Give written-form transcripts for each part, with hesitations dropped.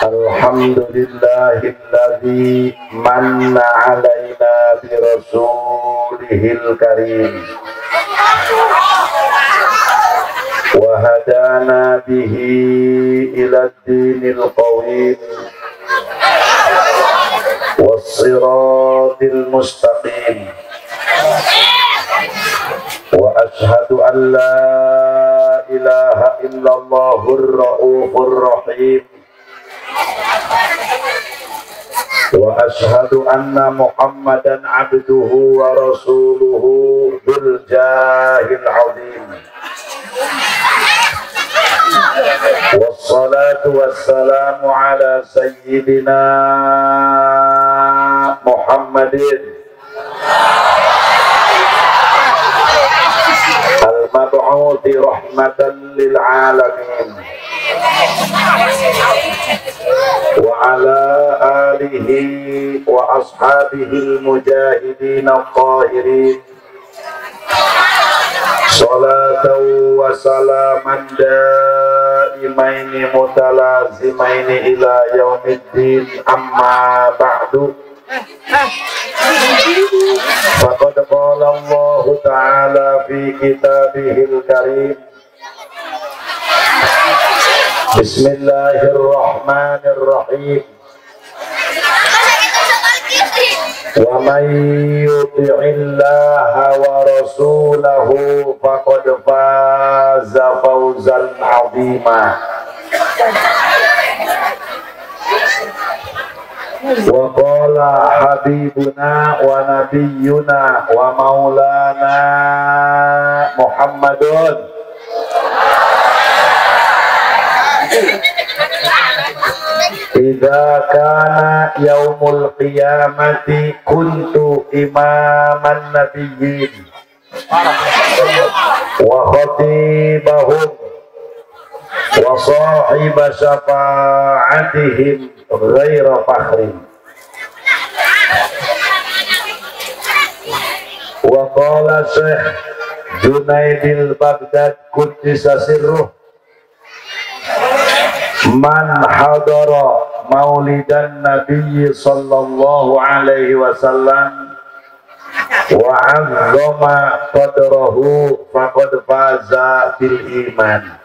Alhamdulillahilladzi manna alaina bi rasulihil karim wa hadana bihi ila dinil qawim was siratil mustaqim wa ashhadu an la ilaha illallahur raufur rahim wa ashhadu anna Muhammadan abduhu wa rasuluhu dzul jahil azim. Wassalatu wassalamu ala sayyidina Muhammadin al-mab'uthi rahmatan lil alamin wa ala alihi wa ashabihi al-mujahidin al-qahirin salatan wa salaman daimaini mutalazimaini ila yaumiddin, amma ba'du. Faqad qala Allahu ta'ala fi kitabihil karim. Bismillahirrahmanirrahim. Wa may yuti'illaha wa rasulahu faqad faza fawzan 'azima. Wa qala habibuna wa nabiyyuna wa maulana Muhammadun idza kana yaumul qiyamati kuntu imaman nabiyyin wa khatibahum wa sahiba syafa'atihim ghaira fakhrin. Wa qala Syekh Junaidil Baghdad quddisa sirruh man hadara maulidan nabiyyi sallallahu alaihi wasallam wa 'azzama qadrahu faqad faza bil iman.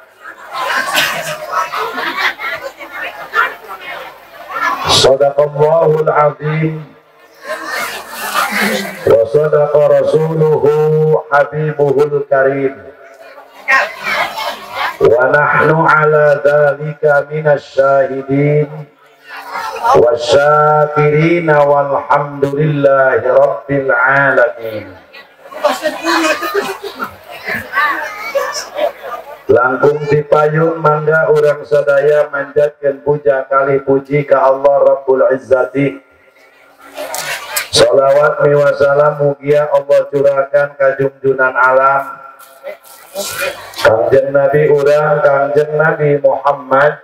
Sadaqallahul azim wa sadaqa rasuluhu habibuhul karim. Wa nahnu ala dzalika minasyahidin wasyakirin walhamdulillahi rabbil alamin. Langkung dipayung mangga urang sadaya manjatkeun puja kali puji ka Allah Rabbul Izzati. Shalawat miwa salam mugia Allah curahkan ka junjunan alam Kangjeng Nabi urang, Kangjeng Nabi Muhammad.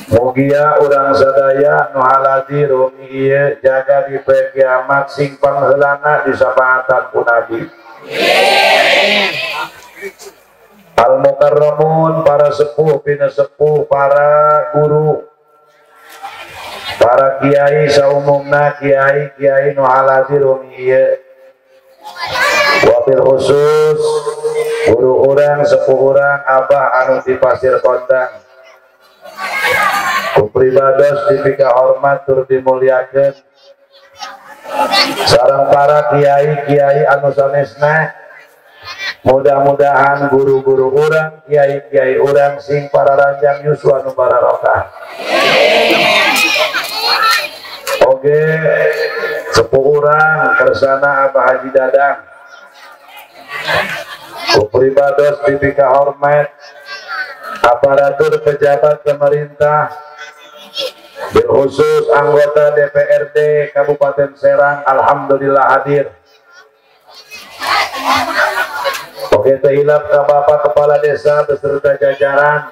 Mugia urang sadaya nu haladi rumi ieu jaga di poe kiamat sing pangheulana disapaatan ku Nabi. Al mukarramun, para sepuh pinasepuh, para guru, para kiai saumumna, kiai-kiai nu haladi rumi ieu. Wabil khusus guru urang, sepuh urang, abah anu di Pasir Kondang, ku pribados dipika hormat tur dimuliakeun sareng para kiai-kiai anu sanesna. Mudah-mudahan guru-guru urang, kiai-kiai urang sing para ranjang yuswa nu bararokah. Oke, sepuh urang kersana Abah Haji Dadang, ku pribados dipika hormat aparatur pejabat pemerintah, bil khusus anggota DPRD Kabupaten Serang, alhamdulillah hadir. Oke, tehilap ka Bapak Kepala Desa beserta jajaran.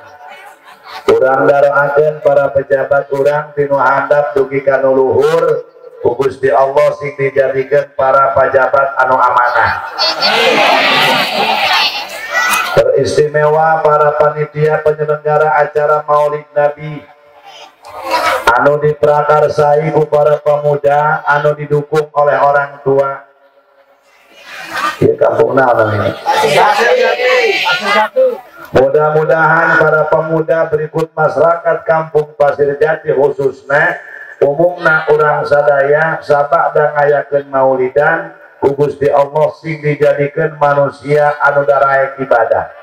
Urang daroakeun para pejabat urang tinu handap dugi ka nu luhur, ku Gusti Allah sing dijadikeun para pejabat anu amanah. Teristimewa para panitia penyelenggara acara Maulid Nabi anu diprakarsai ku para pemuda anu didukung oleh orang tua. Ya kampung naon ini. Mudah-mudahan para pemuda berikut masyarakat kampung Pasir Jati khususnya umumna urang sadaya sabak dan ngayakeun maulidan ku Gusti Allah sing dijadikeun manusia anu daraek ibadah.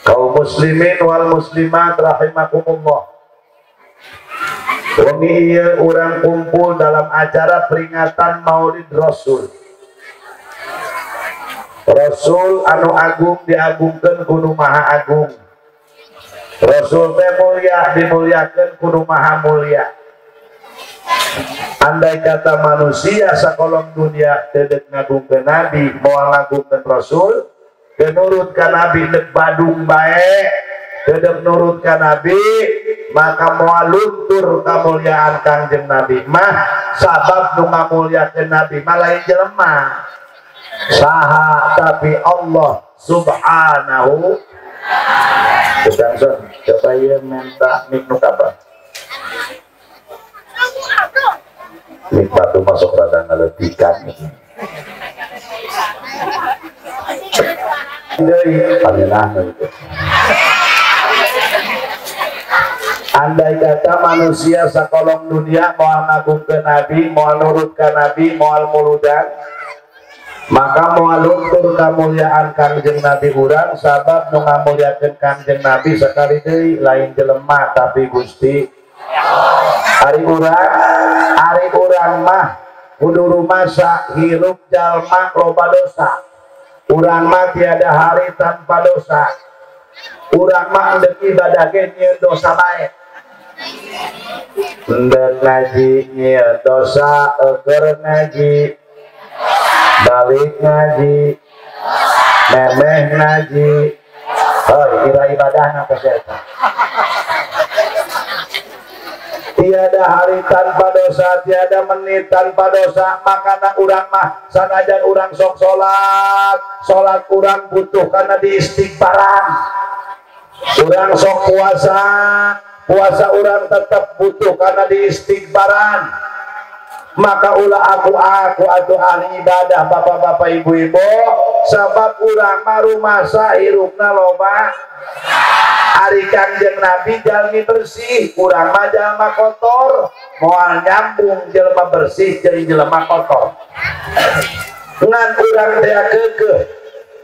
Kaum muslimin wal muslimat rahimakumullah. Wengi ieu urang kumpul dalam acara peringatan Maulid Rasul. Rasul anu agung diagungkeun ku Nu Maha Agung. Rasul teh mulia dimuliakeun ku Nu Maha Mulia. Andai kata manusia sakolong dunia teu ngagungkeun nabi, moal ngagungkeun rasul, teu nurut ka nabi deuk badung bae, teu nurut ka nabi, maka moal luntur kamuliaan Kangjeng Nabi mah sabab nu ngamuliakeun nabi mah lain jelema. Saha tapi Allah Subhanahu. Tukang son, coba ieu minta mik nu kapan? Mik batu masuk rada ngaletikan. Deui panenah gitu. Andai kata manusia sakolong dunia moal ngagungkeun nabi, moal nurut ka nabi, moal muludan, maka moal luntur kamuliaan Kangjeng Nabi urang sabab nu ngamuliakeun Kangjeng Nabi sakali deui lain jelema tapi Gusti. Ari urang mah kudu rumasa hirup jalma loba dosa. Urang mah tiada hari tanpa dosa. Urang mah endek ibadah ge nyieun dosa bae. Endek ngaji nyieun dosa, eueur ngaji, balik ngaji, memeh ngaji. Hoi, kira ibadahna teh eta. Tiada hari tanpa dosa, tiada menit tanpa dosa. Makana urang mah sanajan urang sok salat, salat urang butuh karena diistighfaran. Urang sok puasa, puasa urang tetap butuh karena diistighfaran. Maka ulah aku atau ahli ibadah bapak-bapak ibu-ibu, sebab urang mah rumasa hirupna loba. Ari Kangjeng Nabi jalmi bersih, urang mah jalma kotor, moal nyambung jelema bersih jeung jelema kotor. Ngan urang teh keukeuh,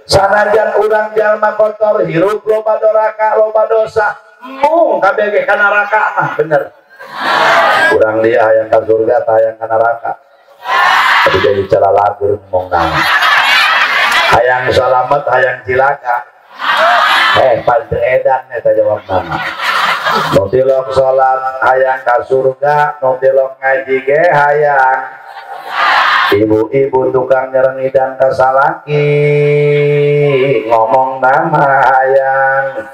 sanajan urang jalma kotor hirup loba doraka, loba dosa, embung kabeh ge ka neraka mah bener. Urang dia hayang ka surga, hayang ka neraka. Tapi jadi cara lagur ngomong naon. Hayang salamet, hayang cilaka. Pantes edan eta jawab nama. Nu tilok salat hayang ka surga, nu tilok ngaji ge hayang. Ibu-ibu tukang nyerengidan ka salaki ngomong nama hayang.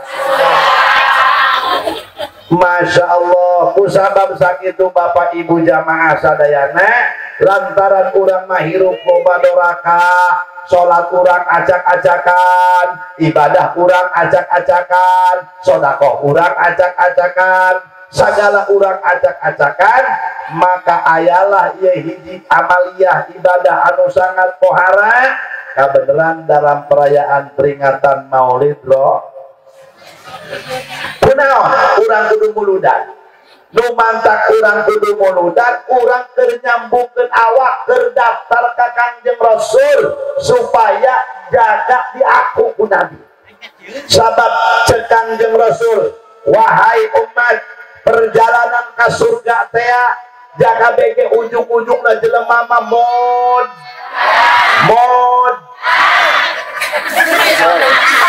Masya Allah, kusabab sakitu bapak ibu jamaah sadayana lantaran urang mah hirup loba doraka, salat urang acak-acakan, ibadah urang acak-acakan, sodakoh urang acak-acakan, segala urang acak-acakan, maka ayalah ieu hiji amaliyah ibadah anu sangat pohara kabeneran dalam perayaan peringatan Maulid Roh. Kunaon urang kudu muludan, nu mantak urang kudu muludan, urang keur nyambungkeun awak keur daftar ka Kangjeng Rasul supaya jaga diaku ku Nabi. Sabab cek Kangjeng Rasul, wahai umat, perjalanan ka surga tea jaga bege ujung-ujungna jelema mah mod mod.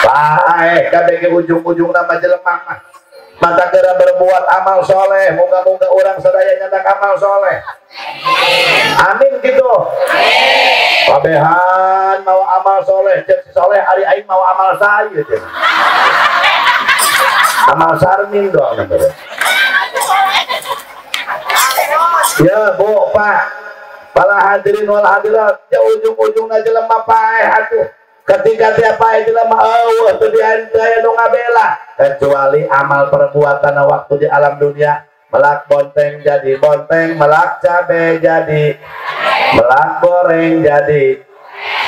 Baik, kabeh ujung-ujung nama jelema mah. Mata kera berbuat amal soleh, moga-moga orang sadaya nyandak amal soleh. Amin gitu. Kabehan mau amal soleh, cek si soleh ari aing mau amal saya cek. Amal sarmin dong. Ya Bu, Pak, para hadirin wal hadirat, ya ujung-ujungna jelema paeh atuh. Ketika tiap pae jelema eueuh teu diantaya nu ngabela kecuali amal perbuatan waktu di alam dunia. Melak bonteng jadi bonteng, melak cabe jadi, melak goreng jadi,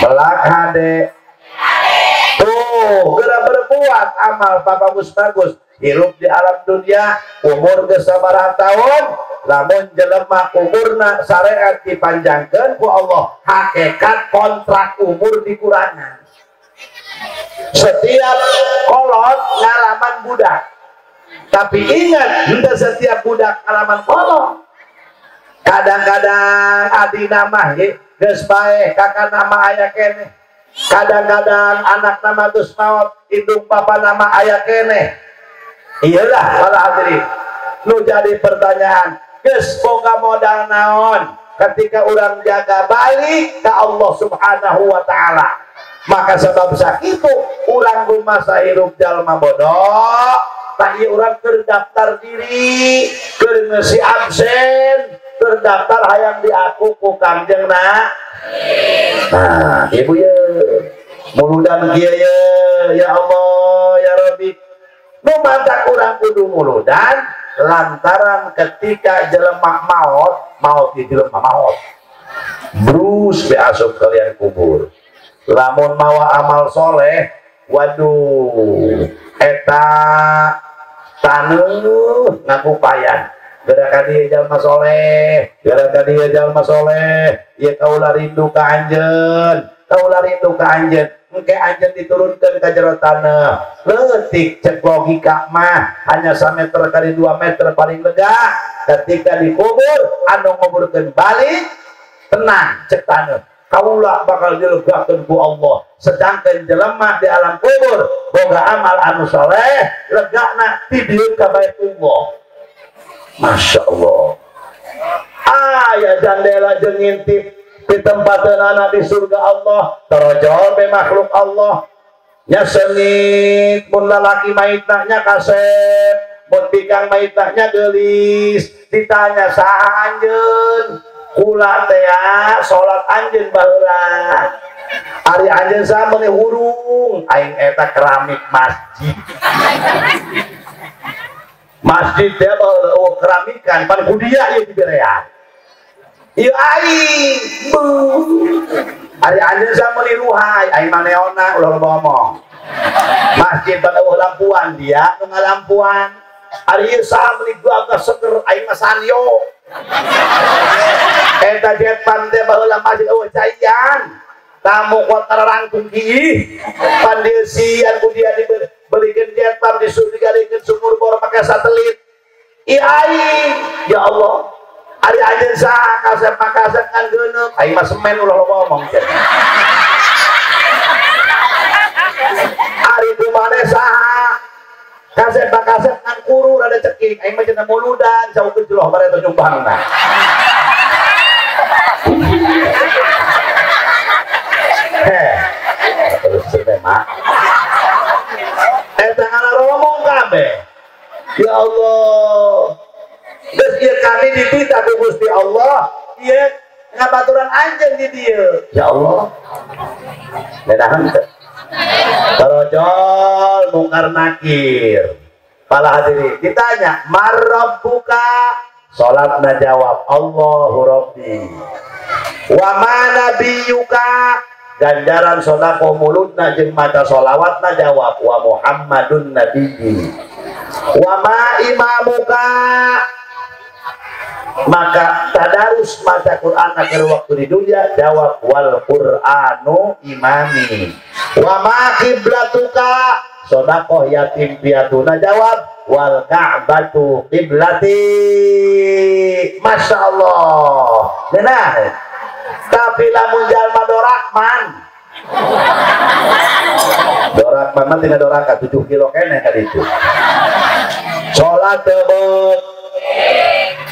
melak hade. Tuh, geura berbuat amal bagus-bagus. Hirup di alam dunia umur geus sabaraha tahun, lamun jelema umurna syariat dipanjangkeun ku Allah, hakikat kontrak umur dikurangan. Setiap kolot ngalaman budak. Tapi ingat, henteu setiap budak ngalaman kolot. Kadang-kadang adina mah geus paeh, kakak nama aya keneh. Kadang-kadang anak nama geus maot, indung bapa nama aya keneh. Iyalah para hadirin. Nu jadi pertanyaan, geus boga modal naon ketika urang jaga balik ke Allah Subhanahu wa taala. Maka sebab sakitu urang rumasa hirup jalma bodoh, tak ieu urang keur daftar diri, keur ngeusi absen, keur daftar hayang diaku ku Kangjeng na. Nah, ibu ye, muludan kieu ye, ya Allah ya Rabbi. Nu matak urang kudu muludan lantaran ketika jelema maot, maot di jelema maot. Brus be asup kalian kubur. Lamun mawa amal soleh, waduh, eta taneuh ngakupayan. Gerakan dia jalma soleh, gerakan dia jalma soleh, ieu kaula rindu ka anjeun, kaula rindu ka anjeun. Engke anjeun diturunkeun ka jero taneuh. Leutik cek logika mah hanya 1 meter kali 2 meter paling lega. Ketika dikubur, anu nguburkeun balik tenang cek taneuh. Kaula bakal dilegakeun ku Allah. Sedangkan jelema di alam kubur boga amal anu soleh, legana ti dieu ka Baitullah. Masya Allah. Aya jandela jeung ngintip di tempateunana di surga Allah, torojol be makhluk Allah. Nya sengit mun lalaki maitna nya kasep, mun bikang maitna nya geulis. Ditanya saha anjeun? Kula teh salat anjeun baheula. Ari anjeun saha meuni hurung? Aing eta keramik masjid. Masjid teh baheula eueuh keramikan pan ku dia ieu diberean. Ieu aing. Ari anjeun saha meuni ruhai? Aing mah neona ulah loba ngomong. Masjid pan eueuh lampuan dia nu ngalampuan. Ari ieu saha meuni gagah seger? Aing mah sanyo. Eta jetpan teh baheula masjid eueuh caian. Tamu kuat rangkung kieu. Pan dieusian ku dia dibelikeun jetpan disuruh digalikeun sumur bor make satelit. Ieu aing, ya Allah. Ari anjeun saha kasep makasep ngan geuneuk. Aing mah semen ulah loba omong cenah. Ari kumaneh saha? Kasep makasep ngan kuru rada cekik. Aing mah cenah muludan jauh jeloh bareto nyumbangna. Heh, terus teh mak. Eta ngaromong kabeh. Ya Allah. Geus ieu kami dititah ku Gusti Allah, ieu ngabaturan anjeun di dieu. Ya Allah. Nedahan teu. Torojol mungkar nakir. Para hadirin ditanya, "Marabbuka?" Salatna jawab, "Allahu Rabbi." Wa ma nabiyuka? Ganjaran sedekah mulutna jeung maca sholawatna jawab, "Wa Muhammadun nabiyyi." Wa ma imamuka? Maka tadarus maca Quran akhir waktu di dunia jawab, "Wal Qur'anu imami." Wa ma kiblatuka? Sedekah yatim piatuna jawab, "Wal Ka'batu qiblati." Masya Allah. Nah, tapi lamun jalma dorakman, dorakman mah tina doraka 7 kilo keneh ka ditu. Salat teu beut,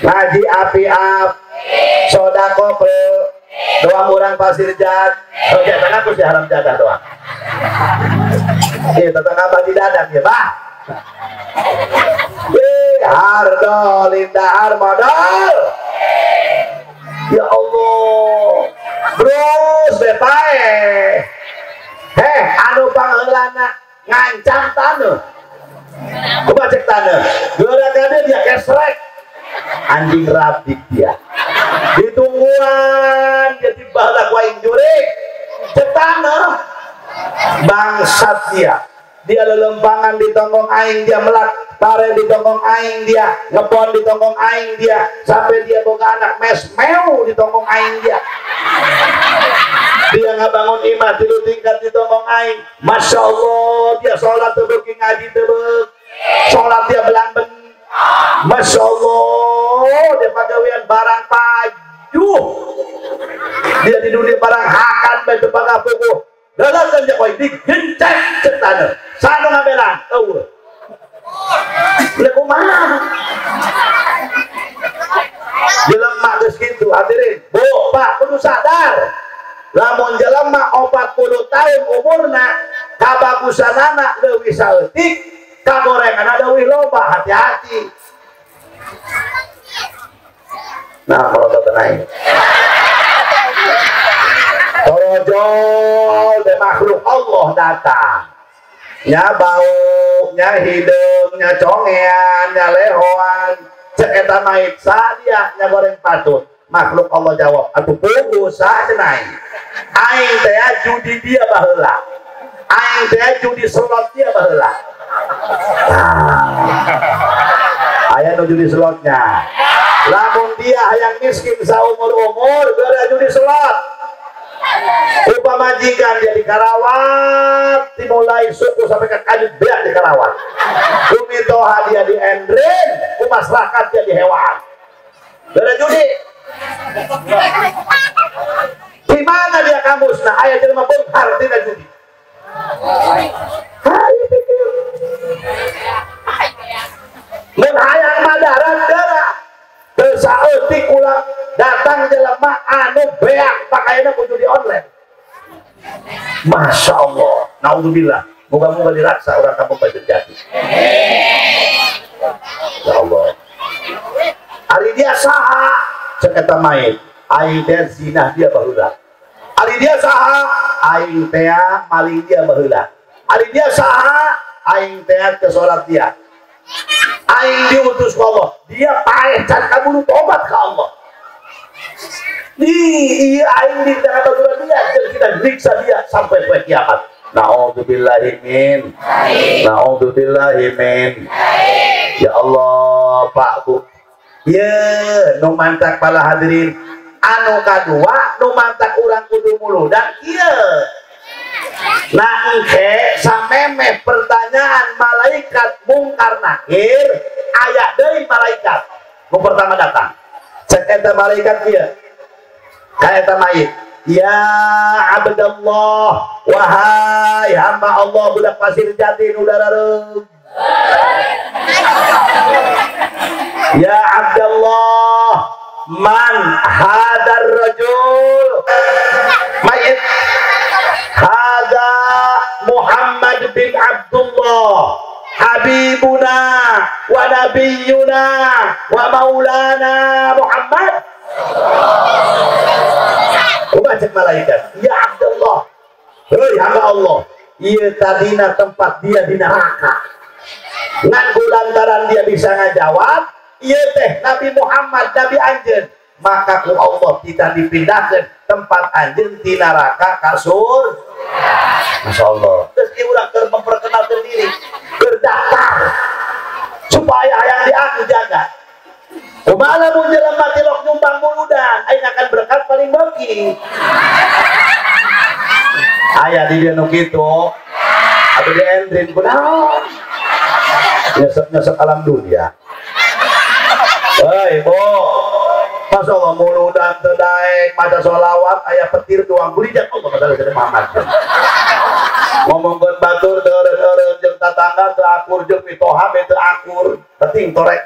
ngaji api-ap, sedekah doa urang pasir jat. Oke, tangan aku sih haram jadah doa. Iya, tetangga abah di dadang ya, bah. Hardo lindahar modal. Ya Allah, terus bepae. Heh anu pangheulana ngancam taneuh. Coba cek taneuh. Geura kade dia kesrek. Anjing rabik dia. Ditungguan dia tiba ku aing jurig. Cek taneuh. Bangsat dia. Dia lelempangan di tonggong aing, dia melak pare di tonggong aing, dia ngebon di tonggong aing dia, sampai dia boga anak mes meu di tonggong aing dia. Dia ngabangun imah tilu tingkat di tonggong aing. Masya Allah, dia sholat tebek, ngaji tebek, sholat dia belang-ben. Masya Allah, dia pagawean barang pajuh. Dia di dunia barang hakan bae teu pagapuguh. Dalam dia koi digencet cek taneuh. Sanu ngabelaan, eueuh. Lha kumaha? Jelema geus kitu hadirin. Bu, Pak, kudu sadar. Lamun jelema 40 tahun umurna, kabagusanana leuwih saeutik, kagorenganna leuwih loba, hati-hati. Nah, kalau teu naik. Torojol de makhluk Allah datang. Nya bau, nya hideung, nya congean, nya lehoan. Cek eta mait sadia nya goreng patut. Makhluk Allah jawab, atuh puguh saha cenah aing. Aing teh judi dia baheula. Aing teh judi slot dia baheula. Nah, aya nu judi slotnya. Lamun dia hayang miskin saumur-umur geura judi slot. Upah majikan dia di Karawat, dimulai suku sampai ke kanjut beak di Karawat. Bumi toha dia di endrin, ku masyarakat dia di hewan. Beda judi. Di mana dia kamus? Nah, ayat jelema beunghar tina judi. Hayu pikir. Mun hayang madaran darah. Teu saeutik ulah datang jelema anu beak pakaianna kudu di online. Masya Allah, naudzubillah. Moga-moga diraksa orang kampung Pasir Jati. Ya Allah. Ari dia saha cek eta mait, aing teh zinah dia baheula. Ari dia saha aing teh maling dia baheula. Ari dia saha aing teh teu salat dia. Aing diutus ku Allah, dia paeh can kaburu tobat ka Allah. Iya aing di tengah baturan dia, jadi kita nyiksa dia sampai poe kiamat. Na'udzubillahi min. Na'udzubillahi min. Ya Allah, Pak Bu. Ye, nu mantak para hadirin. Anu kadua nu mantak urang kudu muludan ieu. Nah engke samemeh pertanyaan malaikat mungkar nakir aya deui malaikat nu pertama datang. Cek eta malaikat ieu. Ka eta mayit. Ya Abdallah, wahai hamba Allah budak Pasir Jati nu darareung. Ya Abdallah, man hadar rajul? Mayit. Hada Muhammad bin Abdullah, habibuna wa nabiyuna wa maulana Muhammad. Cek malaikat, ya Abdullah, hei hamba Allah, ieu tadina tempat dia di neraka. Ngan lantaran dia bisa ngajawab, ieu teh Nabi Muhammad, Nabi anjeun, maka ku Allah kita dipindahkan tempat anjeun di neraka ka surga. Masya Allah. Terus ieu urang keur memperkenalkan diri, berdaftar supaya yang diaku jaga. Kumaha lamun jelema tilok nyumbang muludan, aing akan berkat paling beuki. Aya di dieu nu kitu. Atuh di endrin kunaon? Nyesek-nyesek alam dunia. Hei, Bu. Masya Allah muludan teu daek maca sholawat aya petir doang gulijak Allah masalah jadi Muhammad. Ngomongkeun batur teu eureun-eureun jeung tatangga teu akur jeung mitoha teu akur, penting torek.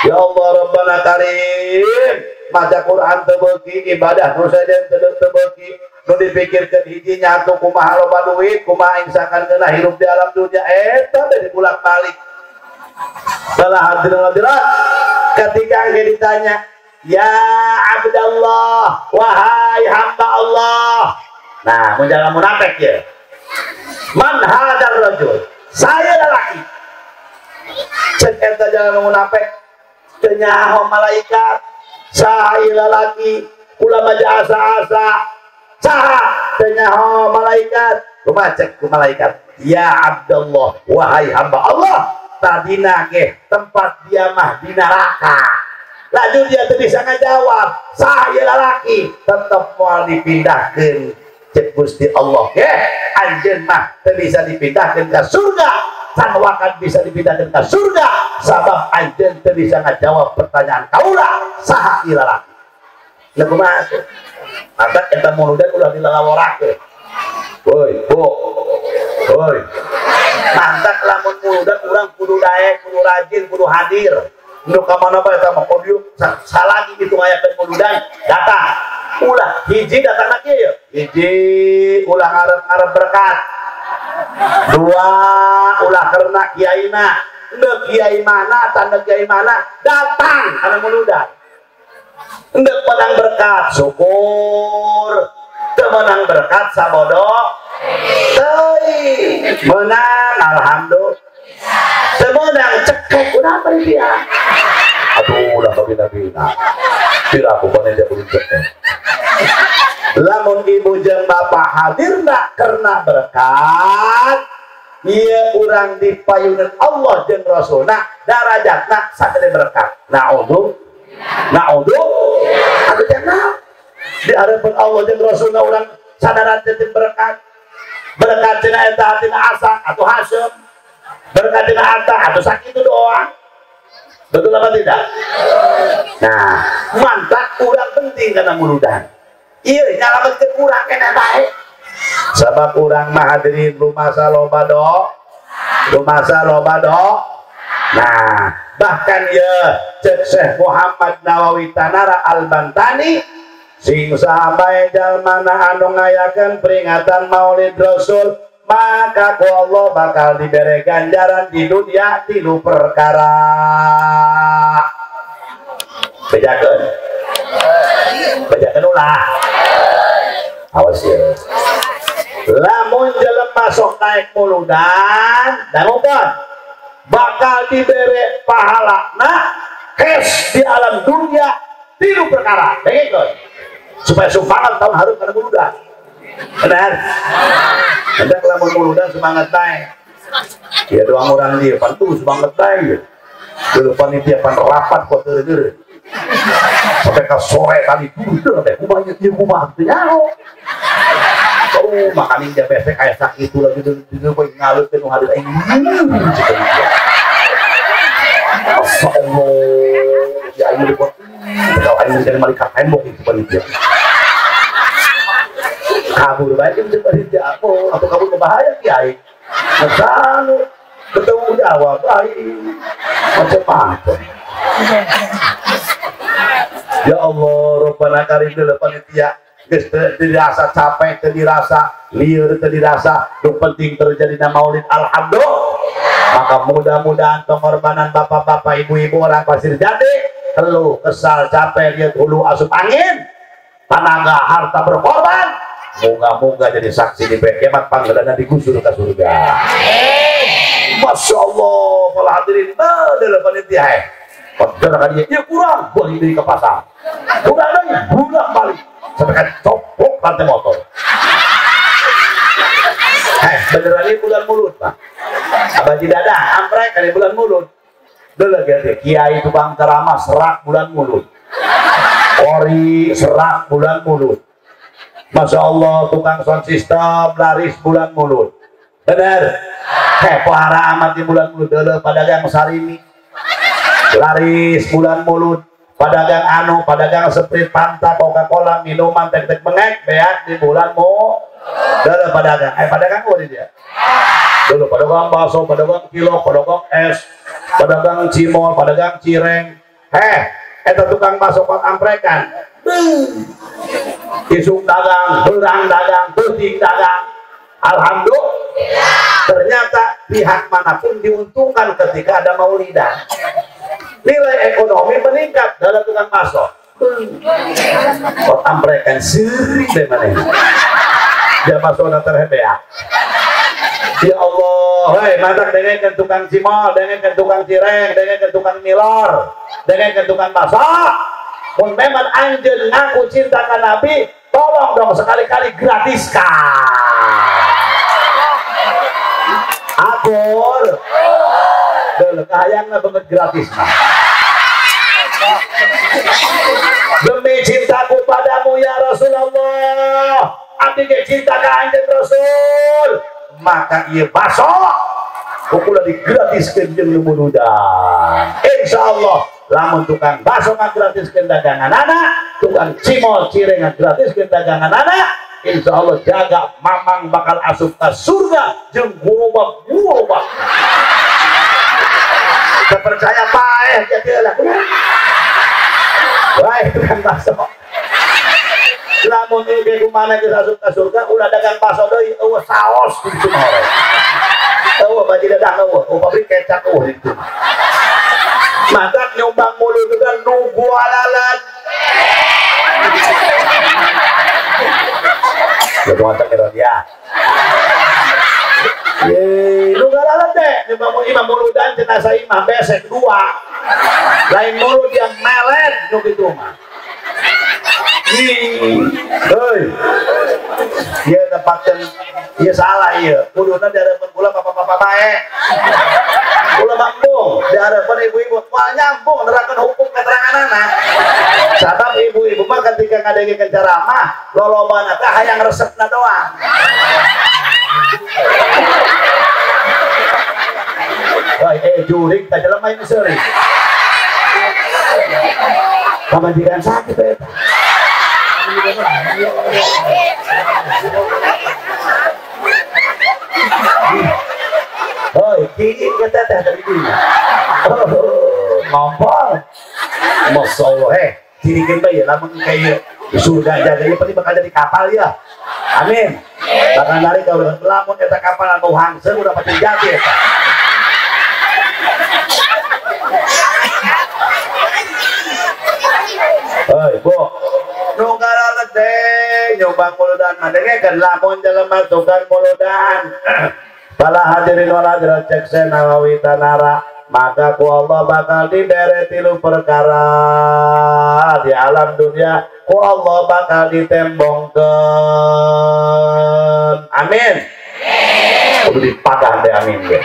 Ya Allah Rabbana Karim, maca Quran teu beuki, ibadah nu sejen teu beuki, nu dipikirkeun hiji nyatu kumaha loba duit, kumaha ingsakan geunah hirup di alam dunia eta teh dibulak-balik. Salah hadirin hadirat, ketika engke ditanya, ya Abdallah, wahai hamba Allah, Nah, mun jalan munafik ya. Man hadar rajul, saya lelaki. Cek eta jalan munafik teu nyaho malaikat, saya lelaki kula mah asa-asa. Saha teu nyaho malaikat? Kumaha cek ku malaikat? Ya Abdullah, wahai hamba Allah, tadina ge tempat dia mah di neraka. Laju dia teu bisa ngajawab, saya lalaki tetep moal dipindahkeun cek Gusti Allah ge, anjeun mah teu bisa dipindahkeun ka surga, sanwakan bisa dipindahkeun ka surga sabab anjeun teu bisa ngajawab pertanyaan kaula, saha ieu lalaki. Lah kumaha tuh? Maka eta muludan ulah dilalaworakeun. Woi, Bu. Woi. Mantap lamun muludan urang kudu daek, kudu rajin, kudu hadir. Nu ka mana bae eta mah podium salagi kitu ngayakeun muludan datang. Ulah hiji datang lagi ya. Hiji ulah ngarep-ngarep berkat. Dua ulah karena kiaina. Endek kiai mana, tanda kiai mana datang kana muludan. Endek menang berkat, syukur. Teu menang berkat sabodo teuing. Menang alhamdulillah. Teu menang cekek udah panitia. Aduh ulah kabina-bina. Piraku panitia kudu cekek. Lamun ibu jeung bapak hadirna karena berkat, ieu urang dipayunan Allah jeung Rasulna darajatna sagede berkat. Naudzu naudzu atuh cenah di hadapan Allah jeung Rasulna urang sadaran teh berkat. Berkat cenah eta tina asa atau hasem. Berkat tina ata atau sakitu doang. Betul apa tidak? Nah, mantap urang penting kana muludan. Ieu nyalametkeun urang keneh bae. Sabab urang mah hadirin rumasa loba do. Rumasa loba do. Nah, bahkan ya cek Syekh Muhammad Nawawi Tanara Al-Bantani sing sahabae jalmana anu ngayakeun peringatan Maulid Rasul maka ku Allah bakal dibere ganjaran di dunia tilu perkara. Bejakeun. Bejakeun ulah. Awas ya. Lamun jelema sok naik muludan, dangukeun bakal dibere pahala nah cash di alam dunia tilu perkara. Dengekeun. Supaya semangat tahun harus kana muludan. Benar? Ada lamun muludan semangat bae. Ya doang orang dia pantu semangat bae. Dulu panitia pan rapat kok teu-teu. Sampai ke sore tadi dulu teh kumaha ieu kumaha teu nyaho. Oh, makanin dia besek aya sakitu lagi teu poe ngaleukeun nu hadir aing. Masya Allah, ya aing dibuat. Kalau aing jadi malaikat tembok itu panitia. Kabur baik itu panitia aku atau kabur ke bahaya kiai. Ngesanu ketemu jawab aing macam-macam. Ya Allah, Rabbana karim dulu panitia. Geus teu dirasa capek, teu dirasa lieur, teu dirasa nu penting terjadi maulid alhamdulillah. Maka mudah-mudahan pengorbanan bapak-bapak, ibu-ibu orang Pasir Jati keluh, kesal, capek, lihat hulu asup angin, tenaga, harta berkorban, moga-moga jadi saksi di kiamat panggilanna digusur ke surga. Masya Allah, kalau hadirin dalam panitia Padahal kan dia kurang, buang diri ke pasar, kurang lagi, bulan balik, sampai kan copok rantai motor. Beneran ini bulan mulut pak. Abah Dada, amprek kali bulan mulut. Dulu gitu, kiai tukang ceramah serak bulan mulut, ori serak bulan mulut. Masya Allah tukang sound system laris bulan mulut. Bener? Pohara amat di bulan mulut. Dulu pedagang sarimi laris bulan mulut, pedagang anu, pedagang Sprite, Fanta, Coca-Cola, minuman tek-tek bengek, beak di bulan mu. Dulu pedagang, pedagang gua di dia. Dulu pedagang bakso, pedagang kilo, pedagang es, pedagang cimol, pedagang cireng. Eta tukang bakso kot amprekan. Isuk dagang, berang dagang, peuting dagang. Alhamdulillah. Ternyata pihak manapun diuntungkan ketika ada maulidan. Nilai ekonomi meningkat dalam tukang bakso. Kot amprekan seurik deh maneh. Dia masuk terhebeak. Ya Allah, hei matak dengekeun tukang cimol, dengekeun tukang cireng, dengekeun tukang milor, dengekeun tukang baso. Mun memang anjeun ngaku cinta ka Nabi, tolong dong sekali-kali gratiskan. Akur. Deul kahayangna banget gratis mah. Demi cintaku padamu ya Rasulullah, abdi ge cinta ka anjeun Rasul, maka ieu baso kukula digratiskeun jeung nu muludan. Insyaallah lamun tukang baso ngagratiskeun daganganana, tukang cimol cireng ngagratiskeun daganganana, insyaallah jaga mamang bakal asup ka surga jeung gerobak-gerobak. Terpercaya paeh jadi lah. Wah, tukang baso. Lamun ieu kumana geus asup ka surga ulah dagang baso deui, eueuh saos di ditu mah. Eueuh baji dagang eueuh, pabrik kecap eueuh di ditu. Matak nyumbang mulut juga nunggu alalat. Lu matak kira dia. Ye, nunggu alalat deh. Nyumbang imah muludan jenazah imah besek dua. Lain mulut yang melet nu kitu mah. Hei, dia tempatkan, dia salah iya. Kuduna di hadapan kula papa-papa bae. Kula mambung di hadapan ibu-ibu. Wah nyambung nerangkeun hukum keterangan anak. Sabab ibu-ibu mah ketika ngadengikeun ceramah, lolobana teh hayang resepna doang. Wah, jurik teh jelema ini seurik. Pamajikan sakit eta. Hoi, kiin kita teh tadi dinya. Ngompol. Masyaallah, cirikin bae lamun kayak surga jaga ieu pasti bakal jadi kapal ya. Amin. Bakal narik ka urang lamun eta kapal anu hangseung udah pasti jadi eta. Hoi, Bu. Nu ngaralet teh nyumbang muludan mah dengekeun lamun jelema tukang muludan. Bala hadirin wal hadirat cek Nawawi tanara, maka ku Allah bakal dibere tilu perkara di alam dunia, ku Allah bakal ditembongkeun. Amin. Kudu dipadah deh amin deh.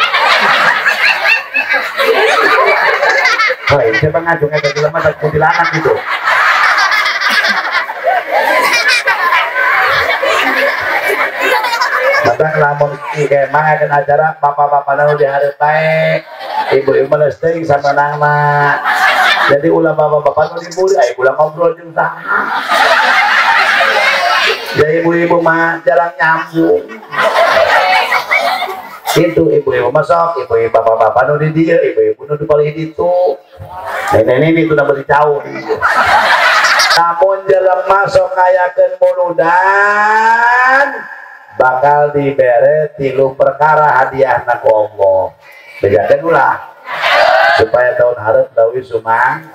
Hei, siapa ngajung eta jelema tak kuntilanak gitu. Kadang lamun kemah akan acara bapak-bapak nu dihareup bae, ibu-ibu mah teuing sameunangna. Jadi ulah bapak-bapak nu diburi, aya ulah ngobrol jeung saha. Ya ibu-ibu mah jarang nyambung. Itu ibu-ibu mah sok, ibu-ibu bapak-bapak nu di dieu, ibu-ibu nu di palih ditu. Nenek-nenek itu udah beri jauh. Namun jelema sok ngayakeun muludan bakal dibere tilu perkara hadiahna ku Allah. Bejakeun ulah supaya tahun hareup leuwih sumang.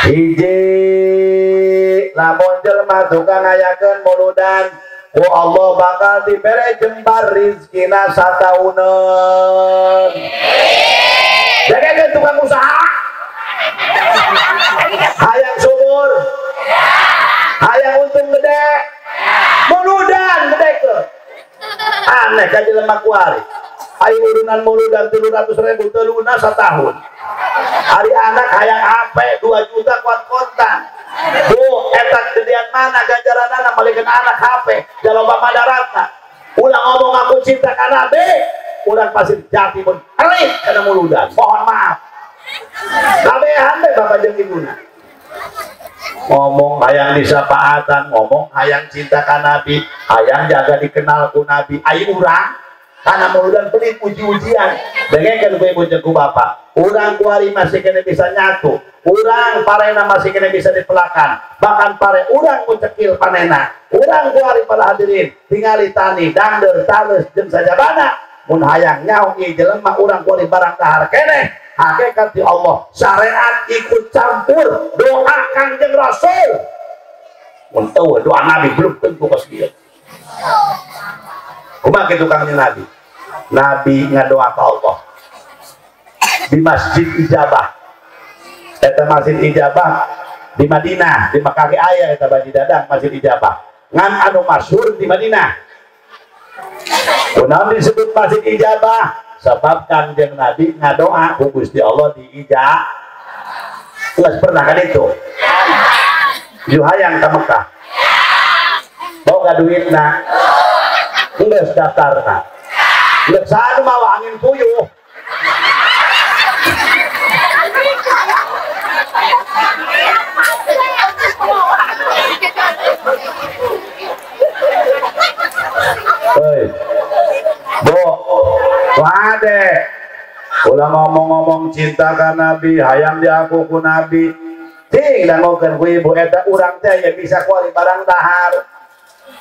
Hiji, lamun jelema tukang ngayakeun muludan ku Allah bakal dibere jembar rizkina satauneun. Jagekeun tukang usaha. Hayang sumur, hayang untung gede, muludan gede ke. Aneh ka jelema kuari. Ayo urunan muludan 300.000 teluna setahun. Hari anak hayang HP 2 juta kuat kontan. Bu, eta gedean mana ganjaranana malikeun anak HP jaloba madaratna. Ulah ngomong aku cinta ka Nabi, urang Pasir Jati pun pelit kana muludan. Mohon maaf. Kabehan teh bapak jeung ibuna. Ngomong hayang disapaatan, ngomong hayang cinta ka Nabi, hayang jaga dikenal ku Nabi. Ai urang kana muludan pelit uji-ujian. Dengekeun ku ibu jeung ku bapak. Urang kuari masih kena bisa nyatu, urang parena masih kena bisa dipelakan, bahkan pare urang ku cekil panena. Urang kuari para hadirin tingali tani dangder tales jeung sajabana. Mun hayang nyaho ieu jelema urang kuari barang dahar keneh. Hakikat di Allah syariat ikut campur doa Kanjeng Rasul. Mun teu doa Nabi belum tentu kos kieu. Kumaha kitu Kangjeng Nabi? Nabi ngadoa ka Allah di Masjid Ijabah. Eta Masjid Ijabah di Madinah, di Mekah ge aya eta Baji Dadang Masjid Ijabah. Ngan anu masyhur di Madinah. Kunaon disebut Masjid Ijabah? Sebab Kangjeng Nabi ngadoa ku Gusti Allah diijabah. Geus pernah kan itu? Ju hayang ka Mekah. Boga duitna. Geus daftarna. Geus saha nu mawa angin puyuh. Hei, Bu, wade, ulah ngomong-ngomong cinta ka Nabi, hayang diaku ku Nabi, ting dangokeun ku ibu eta urang teh ya bisa kuali barang dahar,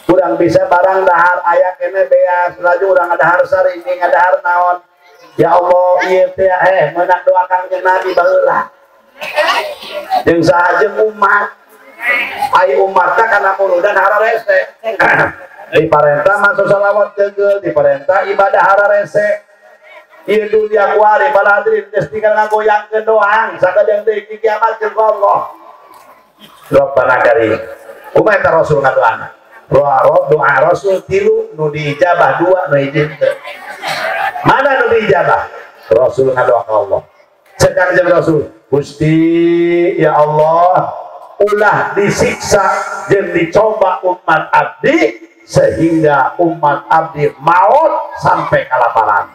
urang bisa barang dahar, aya kene beas, laju urang ngadahar sarini, ngadahar naon, ya Allah, ieu teh meunang doa Kangjeng Nabi baheula, jeung saha jeung umat, ai umatna kana muludan hararese. Diparentah masuk salawat gegel, diparentah ibadah hararese. Ieu dunia kuari para hadirin geus tinggal ngagoyangkeun doang sakadeng deui di kiamat jeung Allah. Rabbana karim. Kumaha eta Rasul ngadoana? Doa Rasul tilu nu diijabah dua nu hiji teu. Mana nu diijabah? Rasul ngadoa ka Allah. Cek Kangjeng Rasul, Gusti ya Allah, ulah disiksa jeung dicoba umat abdi sehingga umat abdi maut sampai kalaparan,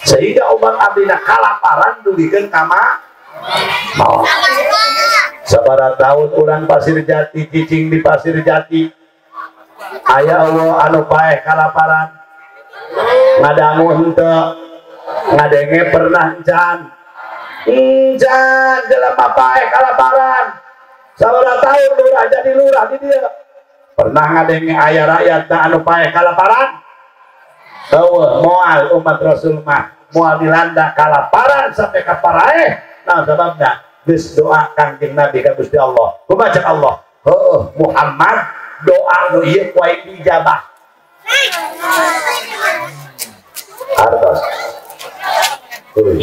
sehingga umat abdi na kalaparan dugikeun ka maut. Sabaraha tahun urang Pasir Jati cicing di Pasir Jati, aya Allah anu paeh kalaparan, ngadangu henteu, ngadenge pernah encan, encan jelema paeh kalaparan. Sabaraha tahun lurah jadi lurah di dieu. Pernah ngadenge aya rakyat anu paeh kalaparan? Eueuh, moal umat Rasul mah moal dilanda kalaparan sampai ka paraeh. Nah sababna geus doa Kangjeng Nabi ka Gusti Allah. Kumaha cek Allah? Heueuh Muhammad doa nu ieu ku aing diijabah. Hartos. Euy.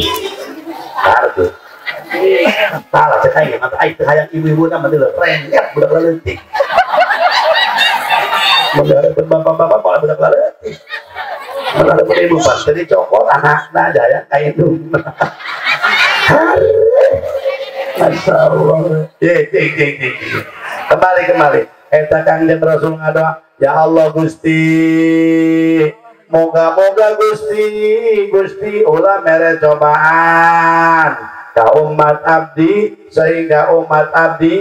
Hartos. Salah cek aing mah aing teu hayang ibu-ibuna mah deuleu rengket budak leutik. Menghadapkan bapak-bapak malah budak leutik. Menghadapkan ibu pas jadi cokot anakna jaya ka indungna. Masya Allah. Kembali kembali. Eta Kangjeng Rasul ngadoa, ya Allah Gusti, moga-moga Gusti, Gusti ulah mere cobaan ka umat abdi sehingga umat abdi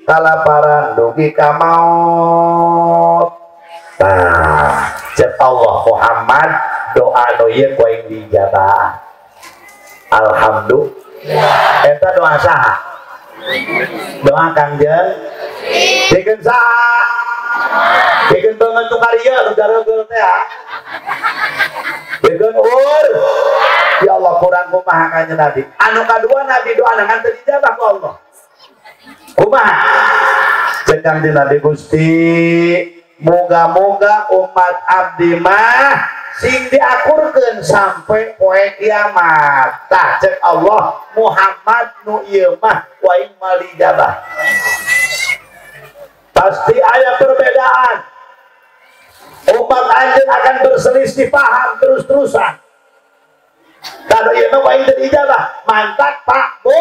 kalaparan dugi ka maut. Nah, cek Allah Muhammad doa nu ieu ku aing diijabah. Alhamdulillah. Eta doa saha? Doa Kangjeng Dikeun saha? Dikeun banget tukar ieu nu daregeul teh. Dikeun ur. Ya Allah kurang kumaha kanjeng Nabi. Anu kadua Nabi doa ngan teu dijabah ku Allah. Kumaha? Cek Kangjeng Nabi Gusti, moga-moga umat abdi mah sing diakurkeun sampai poe kiamat. Tah cek Allah Muhammad nu ieu mah ku aing moal dijabah. Pasti ada perbedaan. Umat anjeun akan berselisih paham terus-terusan. Kalau ieu mah aing teu diijabah, mantak Pak Bu,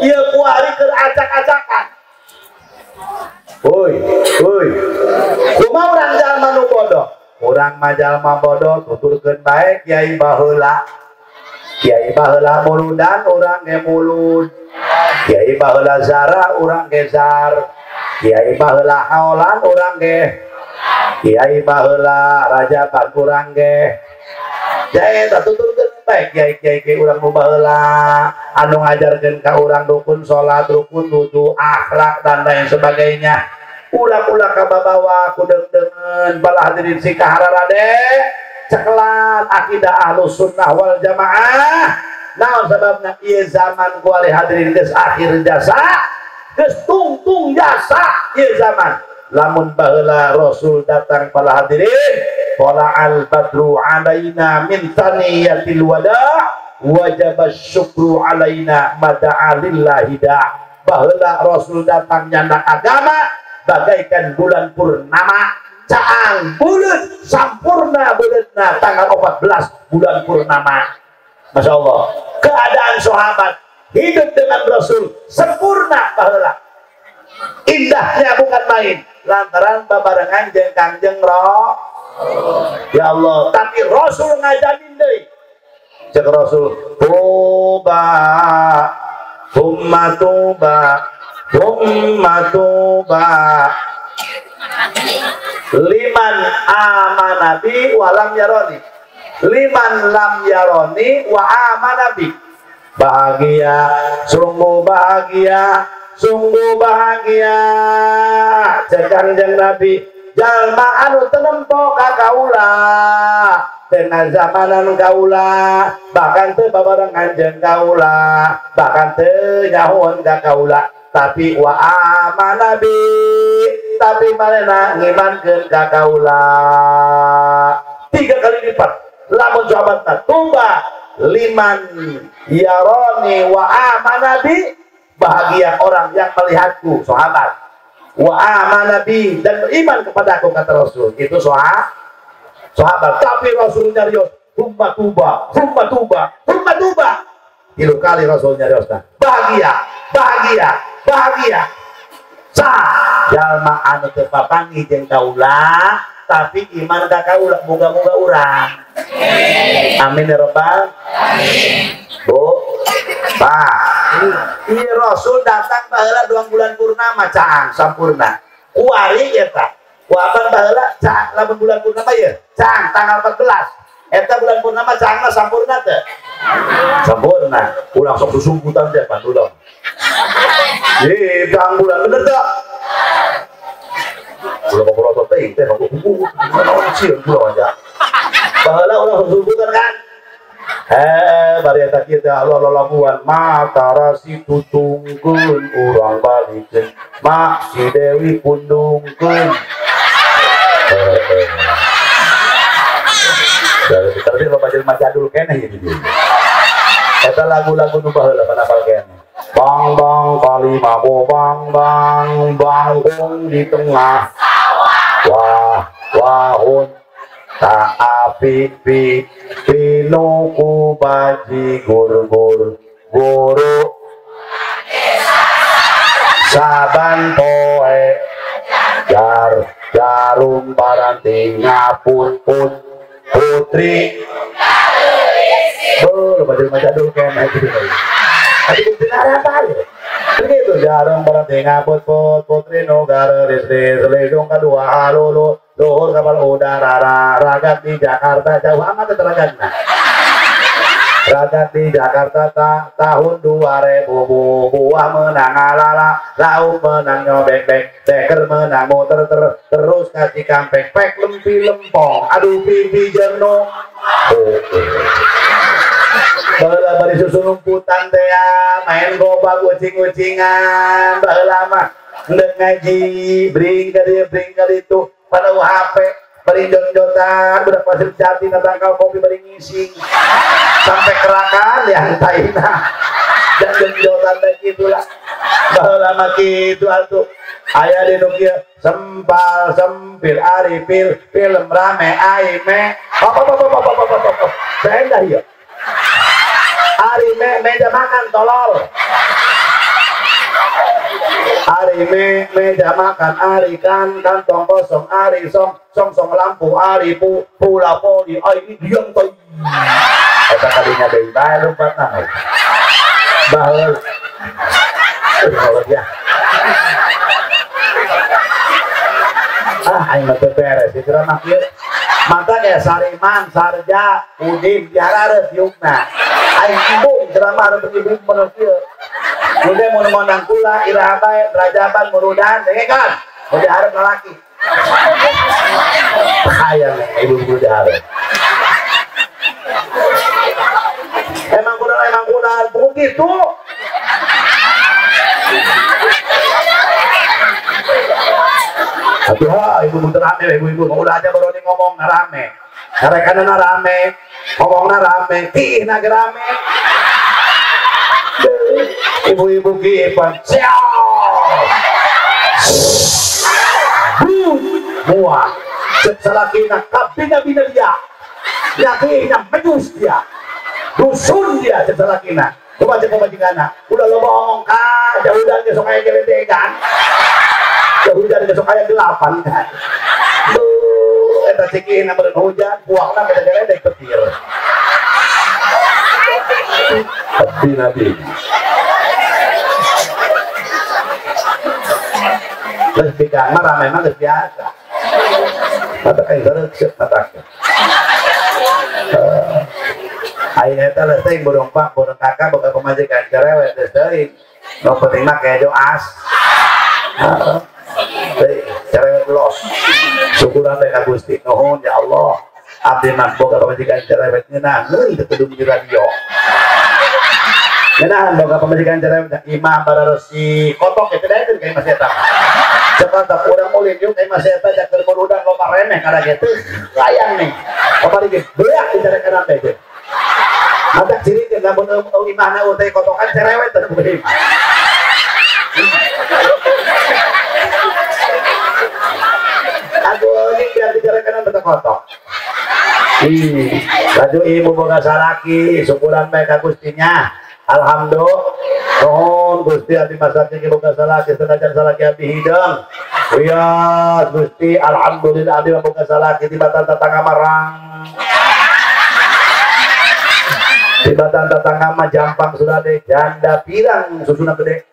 ieu kuari keur acak-acakan. Woi, woi. Kumaha urang jalma nu bodoh? Urang mah jalma bodoh tuturkeun bae kiai baheula. Kiai baheula muludan urang ge mulud. Kiai baheula zara urang ge zar. Kiai baheula haolan urang ge. Kiai baheula rajaban urang ge. Jae eta tuturkeun bae kiai-kiai ge urang nu baheula anu ngajarkeun ka urang rukun salat, rukun wudu, akhlak dan lain sebagainya. Ulah-ulah ka babawa ku deung-deungeun bala hadirin si kahararade ceklan akidah Ahlus Sunnah wal Jamaah. Naon sababna ieu zaman ku ali hadirin geus akhir jasa, geus tungtung jasa ieu zaman. Lamun baheula Rasul datang para hadirin, al badru alaina min thaniyatil wada wajib syukru alaina mada'a lillahi da. Baheula Rasul datang nyandak agama bagaikan bulan purnama, caang bulan sampurna bulanna tanggal 14 bulan purnama. Masya Allah, keadaan sahabat hidup dengan Rasul sempurna baheula, indahnya bukan main, lantaran babarengan jeung Kangjeng Roh. Ya Allah, tapi Rasul ngajamin deui. Cek Rasul, tuba, thumma tuba, thumma tuba liman amana bi wa lam yaroni, liman lam yaroni wa amana bi. Bahagia, sungguh bahagia, sungguh bahagia cek Kangjeng Nabi jalma anu teu nempo ka kaula tengah zamanan kaula, bahkan teu babarengan jeung kaula, bahkan teu nyahoan ka kaula, tapi wa amana bi, tapi manehna ngimankeun ka kaula. 3 kali lipat lamun sahabatna tuba liman yaroni wa amana bi, bahagia orang yang melihatku sahabat, wa amana bi, dan beriman kepada aku, kata Rasul. Itu sahabat. Tapi Rasul nyarios humma tuba, humma tuba, humma tuba. 3 kali Rasul nyarios bahagia, bahagia, bahagia. Sah jalma anu teu papanggih jeung kaula tapi iman ka kaula, moga-moga urang. Amin ya rabbal alamin. Bu, Pak, ini Rasul datang baheula 2 bulan purnama caang sampurna. Kuari eta. Ku apan baheula caang lamun bulan purnama ye, caang tanggal 14. Eta bulan purnama caangna sampurna teu? Sampurna. Ulah sok susungkutan teh pan ulah. Ye, caang bulan bener teu? Ulah ngobrol teh teh kuku naon sieun ulah aja. Baheula ulah susungkutan kan? Bari eta kieu teh Allah lalaguan mata rasi tutungkeun urang balikeun mak si Dewi pundungkeun. Tapi loba jelema jadul keneh ieu di dieu. Eta lagu-lagu nu baheula panapal keneh. Bang bang kalima bo bang bang bangkung di tengah sawah. Wah wahun tak api pi pinuku baji gur gur guru saban poe jar jarum paranti ngaput put putri. Oh, loba jelema jadul keneh gitu. Tapi bukti apa ya? Begitu jarum paranti ngaput put putri nu garelis selidung kadua halulu luhur kapal udara ragat di Jakarta jauh amat ragatna. Ragat di Jakarta tahun 2000 buah menang alala lauk menang nyobek bek beker menang muter terus kasih kampek pek lempi lempong aduh pipi jerno. Baheula bari susu lumputan teh main gobak ucing-ucingan baheula mah endek ngaji bring ka dieu bring ka ditu pada HP bari jot-jotan budak pasir jati natangkal kopi bari ngising sampai kerakan yang taina dan jot-jotan teh kitulah baheula mah kitu atuh aya di nu kieu sempal sempil ari pil film rame ai me apa apa apa apa apa apa endah ieu ari me meja makan tolol. Ari me meja makan ari kan kantong kosong ari song song song lampu ari pu pula poli ai diam toi. Eta kadinya deui bae lumpatna. Baheul. Kalau ya. Ah aing mah teu beres ceramah kieu. Mata kayak Sariman, Sarja, Udin, dihareup diukna. Aing embung ceramah hareup ibu mun kieu. Udah mun mondang kula iraha bae Rajaban murudan dengekeun. Mun dihareup lalaki. Hayang ibu-ibu dihareup. Emang kurang begitu. Atuh ha ibu muter rame ibu-ibu ulah aja baru ngomong rame. Karekanna rame, ngomongna rame, kiihna ge rame. Ibu-ibu kiih pan siap. Muah. Cek salakina kabina-bina dia. Yakina mejus dia. Dusun dia cek salakina. Coba cek pamajikanna. Udah lo ngomong ka jauh-jauh sok aya geledegan. Hujan besok aya gelapan kan. Duh, eta cikina beureun hujan, buangna beda geledek petir. Tapi nabi. Geus bikang mah rame mah geus biasa. Mata kayak gereuk mata. Aya eta leuh teh burung pak, burung kakak boga pamajikan cerewet geus teuing. Nu penting mah kejo as. Cerewet los. Syukuran teh ka Gusti. Nuhun ya Allah. Abdi mah boga pamajikan cerewet ngeunaheun teu kudu di radio. Ngeunahan boga pamajikan cerewet imah bararesi kotok eta daekeun ka imah eta. Jakarta urang ulin yuk ka imah eta jaker murudang loba remeh kada kitu. Layang nih. Kamari ge beak dicarekeun teh. Mata ciri lamun imahna teh kotokan cerewet teh boga imah. Aduh, ini biar dicarakan betul kotok. Ih, laju ibu boga salaki, syukuran bae ka Gustinya. Alhamdulillah. Nuhun Gusti abdi masaki boga salaki senajan salaki abdi hideung. Wios Gusti, alhamdulillah abdi boga salaki tibatan tetangga marang. Tibatan tetangga mah jampang sudah deh, janda pirang susuna gede.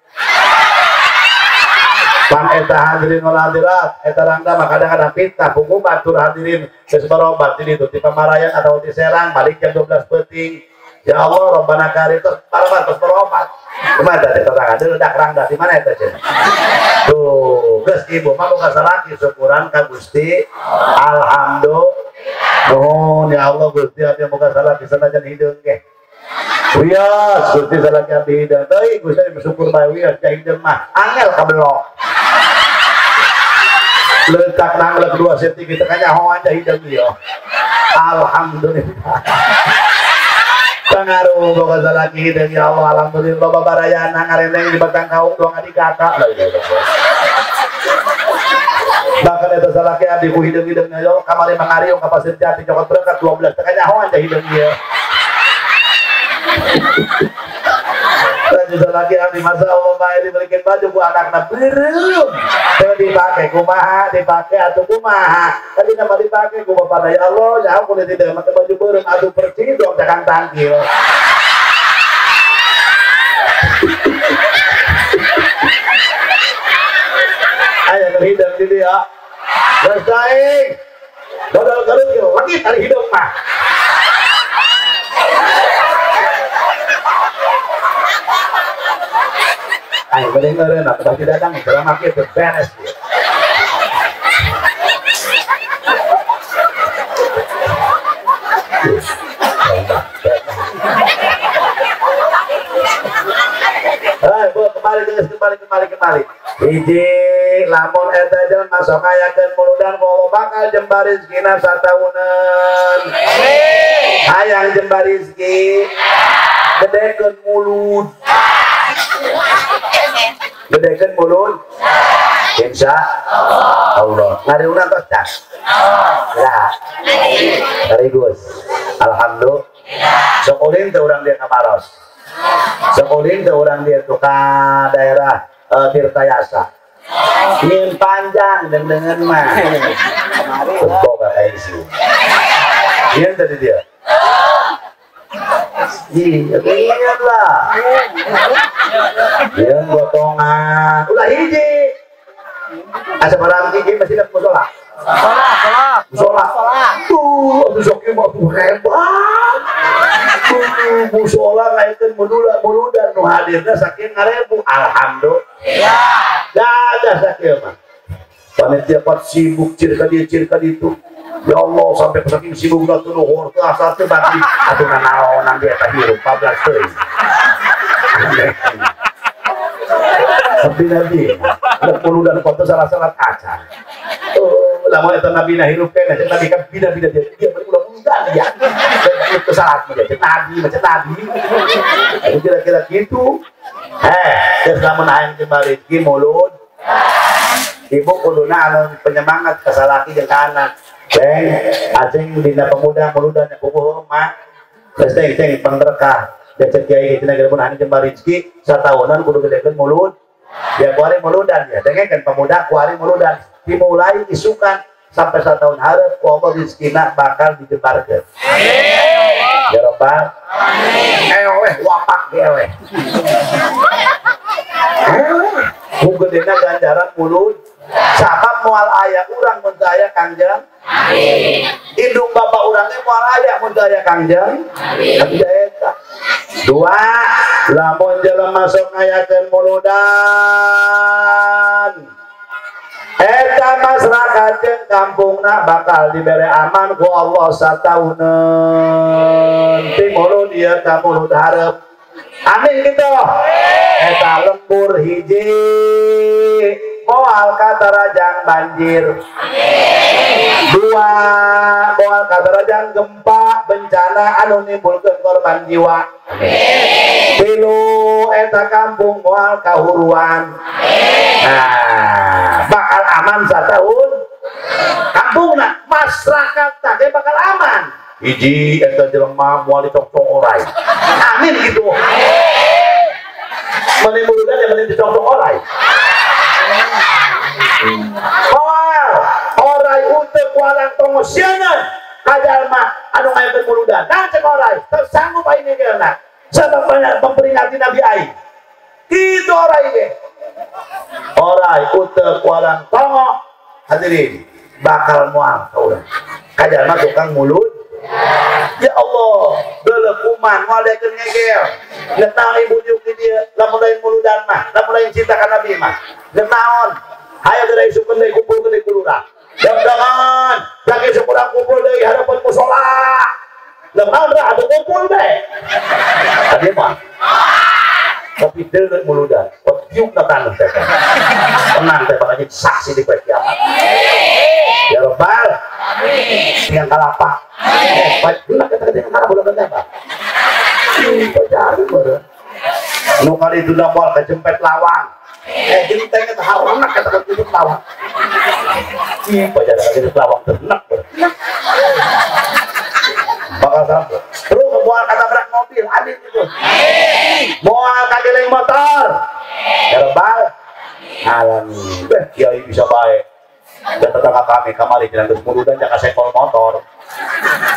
Pang eta hadirin wal hadirat, eta rangda mah kadang-kadang fitnah hukum batur hadirin geus barobat di ditu ti Pamarayan atau ti Serang balik jam 12 peuting. Ya Allah Rabbana karim terus paraban terus berobat. Kumaha teh tetangga deui dak rangda di mana eta cenah. Tuh, geus ibu mah boga salaki syukuran ka Gusti. Alhamdulillah. Nuhun ya Allah Gusti abdi boga salaki sanajan hideung ge. Wios Gusti salaki abdi hideung deui Gusti bersyukur bae wios ja hideung mah angel kabelok. Letak nanglet 2 cm kita kanyahoan aja hideung ieu. Alhamdulillah. Pangaruh boga salaki hideung ya Allah alhamdulillah babarayana ngarendeng di batang kaung doang adik kakak. Bahkan eta salaki abdi ku hideung-hideung ya Allah kamari mangariung ka Pasir Jati cokot berangkat 12 teh kanyahoan aja hideung ieu. Lanjut lagi abdi masa Allah bae dibelikin baju ku anakna beureum. Teu dipake kumaha dipake atuh kumaha. Tadi nama dipake ku bapana ya Allah ya aku tidak make baju beureum atuh perci dong cakang tangkil. Aya nu hideung di dieu. Geus aing. Dodol garut ieu legit ari hideung mah. Ayo bade ngeureun atuh bagi datang ceramah kieu teu beres. Hei, Bu, kembali geus kembali. Hiji lamun eta jelema sok ngayakeun muludan ku bakal jembar rezekina satauneun. Hayang jembar rezeki, gedekeun mulut. Gedekeun mulut. Insya Allah. Ngariungna tos dah. Lah. Karigus. Alhamdulillah. Sok ulin teh urang dia ka Maros. Sok ulin teh urang dia tuh ka daerah Tirtayasa. Nyin panjang dendengan mah. Boga ka isi. Nyin tadi dia. Iya, ingat lah. Dia gotongan. Ulah hiji. Asa barang hiji masih ada musola. Musola. Tuh, besok mah hebat. Tuh, musola ngaikeun muludan nu hadirna saking ngarebu. Alhamdulillah. Dadah sakieu mah. Panitia pat sibuk cirka dia cirka ditu. Ya Allah sampai saking sibuk teu luhur teu asal teu bagi atuh nanaonan dia eta hirup 14 teuing. Nabi-nabi muludan foto salah-salah acan. Oh, lamun eta nabi na hirup keneh cek nabi kan bida-bida dia ulah muludan dia. Itu salat mah cek nabi macam nabi. Kira-kira gitu. Geus lamun hayang jembar rezeki mulut. Ibu kuduna anu penyemangat ka salaki jeung ka anak. Ceng, aceng dina pemuda muludan kukuh mah. Geus teh ceng pangberkah. Da cek kiai cenah geus hayang jembar rezeki satahunan kudu gedekeun mulut. Ya kuari muludan ya, dengekeun pemuda kuari muludan dimulai isukan sampai 1 tahun hareup ku Allah rezekina bakal dijebarkeun. Amin. Ya Rabbal. Amin. Eleh wapak ge eleh. Eleh ku gedena ganjaran mulut. Sabab moal aya urang mun teu aya Kangjeng. Amin. Indung bapak urang ge moal aya mun teu aya Kangjeng. Amin. Eta. Dua, lamun jelema sok ngayakeun muludan eta masyarakat jeung kampungna bakal dibere aman ku Allah satauneun. Ti mulud ieu ka mulud hareup. Amin kitu. Eta lembur hiji moal katarajang banjir. Dua, moal katarajang gempa bencana anu nimbulkeun korban jiwa. Tilu, eta kampung moal kahuruan. Nah, bakal aman satahun kampungna, masyarakat teh bakal aman. Hiji eta jelema moal dicongcong orai. Amin gitu. Menimbulkan yang mending dicongcong orai. Moal orai utek walang tongo sieun kajalma anu ngayakeun muludan. Nah cek orai teu sanggup aing ngegelna. Sebab banyak memperingati Nabi aing. Kitu orai ge. Orai utek walang tongo hadirin bakal moal ka urang. Kajalma tukang mulut. Ya Allah, belekuman moal daekeun ngegel. Geus naon ibu diuk di dieu, lamun lain muludan mah, lamun lain cinta ka Nabi mah. Geus naon? Hayo geura isukeun deui kumpulkeun deui ku lurah. Deg-degan, lagi isuk urang kumpul deui hareupeun musala. Geus naon rah atuh kumpul bae. Tadi mah. Tapi deuleu muludan, diuk na taneuh teh. Tenang teh bakal jadi saksi di poe kiamat. Ya Rabbal. Amin. Yang kalapa. Amin. Kita yang kalapa bulan apa? Cari baru. Nu kali itu moal kejempet lawang. Genteng eta harenak eta kejempet lawang. Ih, pajar kejempet lawang ternak. Bakal sampai. Terus moal katabrak mobil, amin gitu. Moal kageleng motor. Ya Rabbal. Alamin. Kiai bisa baik. Dan tetangga kami kamari jalan geus muludan jaka sekol motor.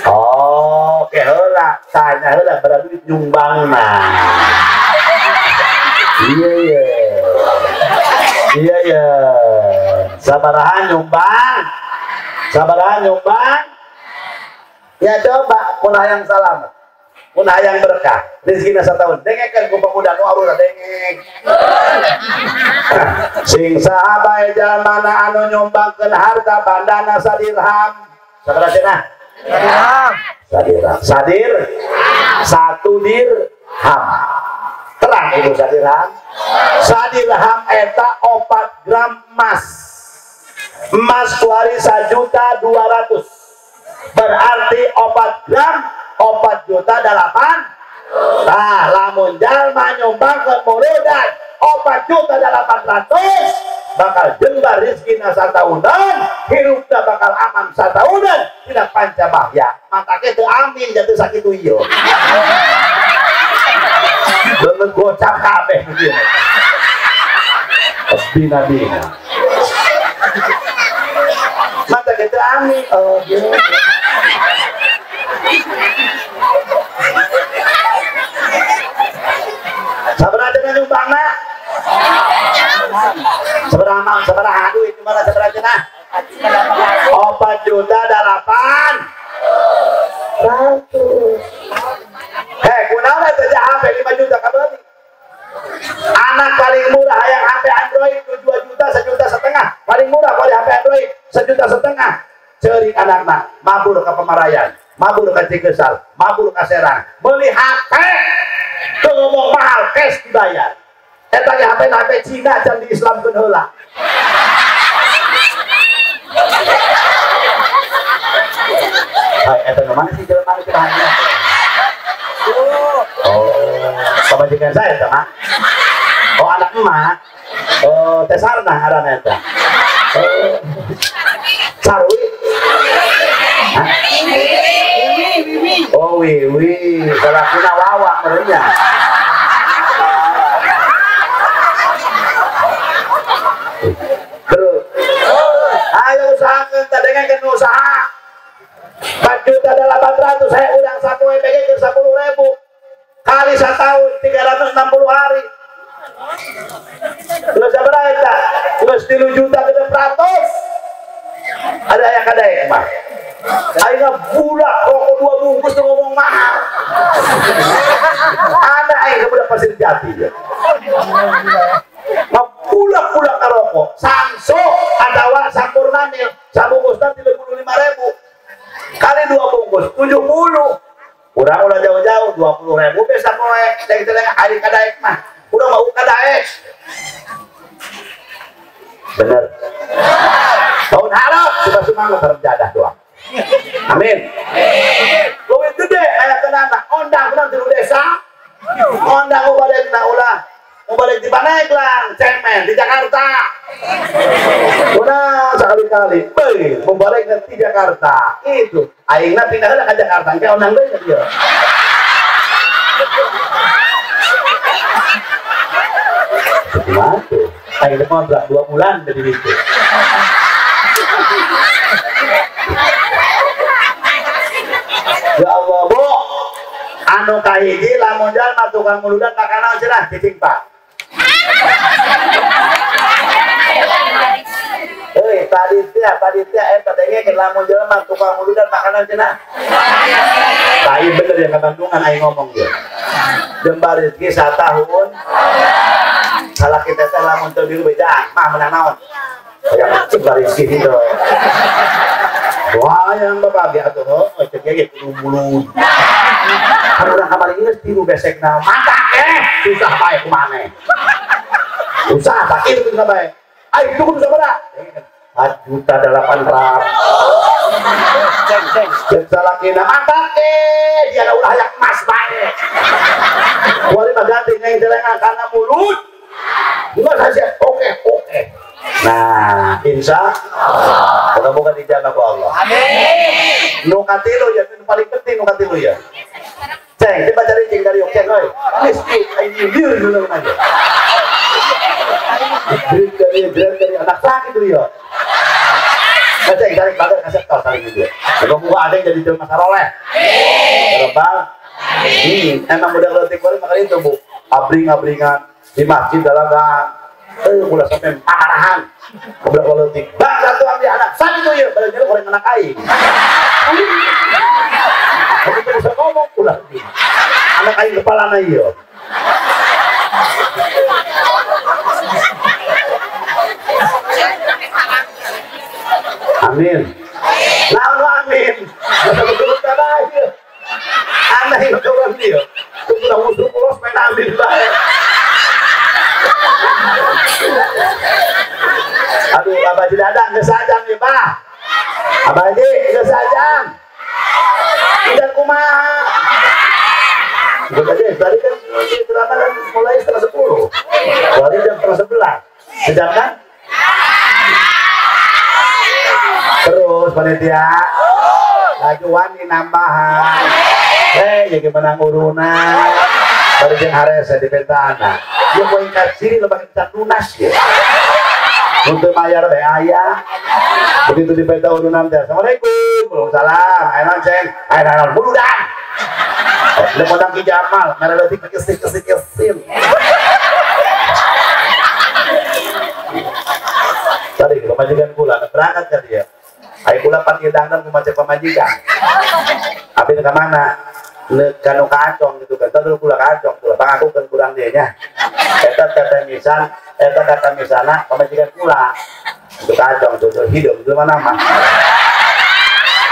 Oh, oke heula, tanya heula berarti nyumbangna. Iya iya. Iya iya. Sabaraha nyumbang? Sabaraha nyumbang? Ya coba mun hayang salamet. Mun hayang berkah, rezekina satahun. Dengekeun ku pemuda nu arurah dengek. Sing saha bae jalmana anu nyumbangkeun harta bandana sadirham. Sabaraha cenah? Sadirham. Sadirham. Sadir? 1 dirham. Terang ibu sadirham. Sadirham eta 4 gram emas. Emas kuari 1.200.000. Berarti 4 gram 4.800.000. Nah, lamun jalma nyumbangkeun muludan 4.800.000 bakal jembar rezekina satahunan, hirupna bakal aman satahunan, tidak panca bahya. Matake teu amin jatuh sakitu ieu. Beungeut gocap kabeh ieu. Bina-bina. Matake teu amin. Oh, ieu. Sabaraha cenah nyumbangna? Sabaraha naon? Sabaraha duit nyumbangna sabaraha cenah? 4.800.000. Heh, kunaon eta HP 5 juta kabeli? Anak paling murah hayang HP Android 2 juta, 1,5 juta. Paling murah paling HP Android 1,5 juta. Ceurik anakna mabur ka Pamarayan, mabur ka Cikesal, mabur ka Serang, beli HP teu ngomong mahal, cash dibayar. Eta ge HP Cina can diislamkeun heula. Hai, eta nu mana sih jelema nu bahannya? Oh, pamajikan saya eta mah. Oh, anak emak. Oh, teh sarna ngaranna eta. Oh. Sarwi. Hah? Oh, wiwi, salakina wawa merenya. Terus, ayo usahakan, tadengekeun usaha. 4.800.000, saya urang 1 MPG ke 10.000 kali setahun 360 hari. Terus berapa eta? Terus 3.600.000. Ada yang kadaek mah. Ayeuna budak rokok 2 bungkus tuh ngomong mahal. Ada aing budak Pasir Jati ya. Mabulak-bulak rokok. Samso atawa Sampurnamil sabungkusna 35.000. Kali 2 bungkus 70. Urang ulah jauh-jauh 20.000 bisa poe cek-cek ari kadaek mah. Urang mau kadaek. Bener. Tahun harap sudah semangat terjadah doang. Amin. Leuwih gede aya kenana ondang urang di desa. Ondang balik na ulah. Mau balik di Paneglang, cemen di Jakarta. Udah sekali-kali, beuh, mau balik di Jakarta. Itu aingna pindah heula ka Jakarta, engke ondang deui ka dieu. Kumaha tuh? Aing teh kontrak 2 bulan dari itu. Ya Allah, Bu. Anu kahiji lamun jalma tukang muludan makanan cenah cicing, Pak. Hei, panitia eta dengekeun lamun jelema tukang muludan makanan cenah. Tai bener ya ka Bandungan aing ngomong ge. Jembar rezeki satahun. Salah kita teh lamun teu biru bejaan, mah menang naon. Kayak jembar rezeki gitu. Wah, yang babagi atuh heuh cek ge kudu mulut. Kan urang kamari geus tilu besekna. Mata susah bae kumaneh. Susah tak itu kudu bae. Ayo itu kudu sabaraha? 4.800.000. Ceng ceng. Cek salakina mantap dia ada ulah yak emas bae. Kuari mah ganti neng celengan kana mulut. Enggak saja. Oke, oke. Nah, insya Allah. Moga-moga dijaga ku Allah. Amin. Nu katilu ya, nu paling penting nu katilu ya. Ceng, coba cari ceng dari oke, oi. Miskin, aing nyindir dulu aja. Dari anak sakit dulu ya. Nah, ceng, tarik bagar kasih tau saling gitu ya. Moga-moga ada yang jadi jelma saroleh. Rebal. Emang udah leutik kuari makanya itu, Bu. Abring-abringan di masjid dalagan. Udah sampai parahan. Udah leutik. Bang satu ambil anak sakit tuh ya, padahal orang anak aing. Begitu bisa ngomong ulah. Anak aing kepalana ieu. Amin. Naon amin. Betul-betul bae. Aneh itu urang dieu. Kudu musuh polos main amin bae. Aduh, Abah Haji Dadang geus sajang ieu, Bah. Abah Haji geus sajang. Udah kumaha? Udah aja, tadi kan ceramah kan mulai 9:30. Tadi jam 10:30. Sejam kan? Terus panitia lagi wani nambahan. Ya gimana urunan? Baru jeung haresa di petana. Dia mau ingkat sini lebih kita lunas ya. Untuk bayar be ayah. Begitu di peta urunan teh. Assalamualaikum. Waalaikumsalam. Ayo ceng. Ayo naon muludan. Lemodang Ki Jamal, merah leutik kesik-kesik. Tadi pamajikan kula berangkat kan dia. Ayo kula pan idangdan kumaca pamajikan. Abi ka mana? Kanu kacong gitu kan. Tadi kula kacong, kula pangakukeun kurang dia nya. Eta kata misan, eta kata misana pamajikan kula. Itu kacong tuh hidup itu mana mah.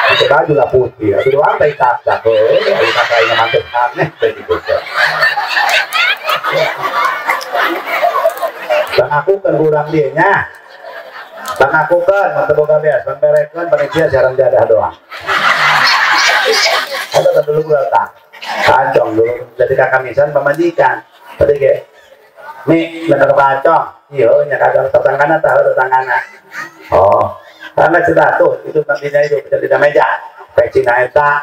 Itu baju lah putih, itu doang tai kata. Heuh, ai kata aing mantep aneh teh gitu. Pangakukeun urang dieu nya. Pangakukeun mun teu boga beas, pamberekeun panitia siaran jadah doang. Ada dulu gua tak. Kacong dulu jadi kakamisan pamajikan. Tadi ge. Mi, nek kacong. Iya, nya kacong tetangkana tah tetangkana. Oh, karena cerita tuh itu nantinya itu jadi meja. Pecina eta,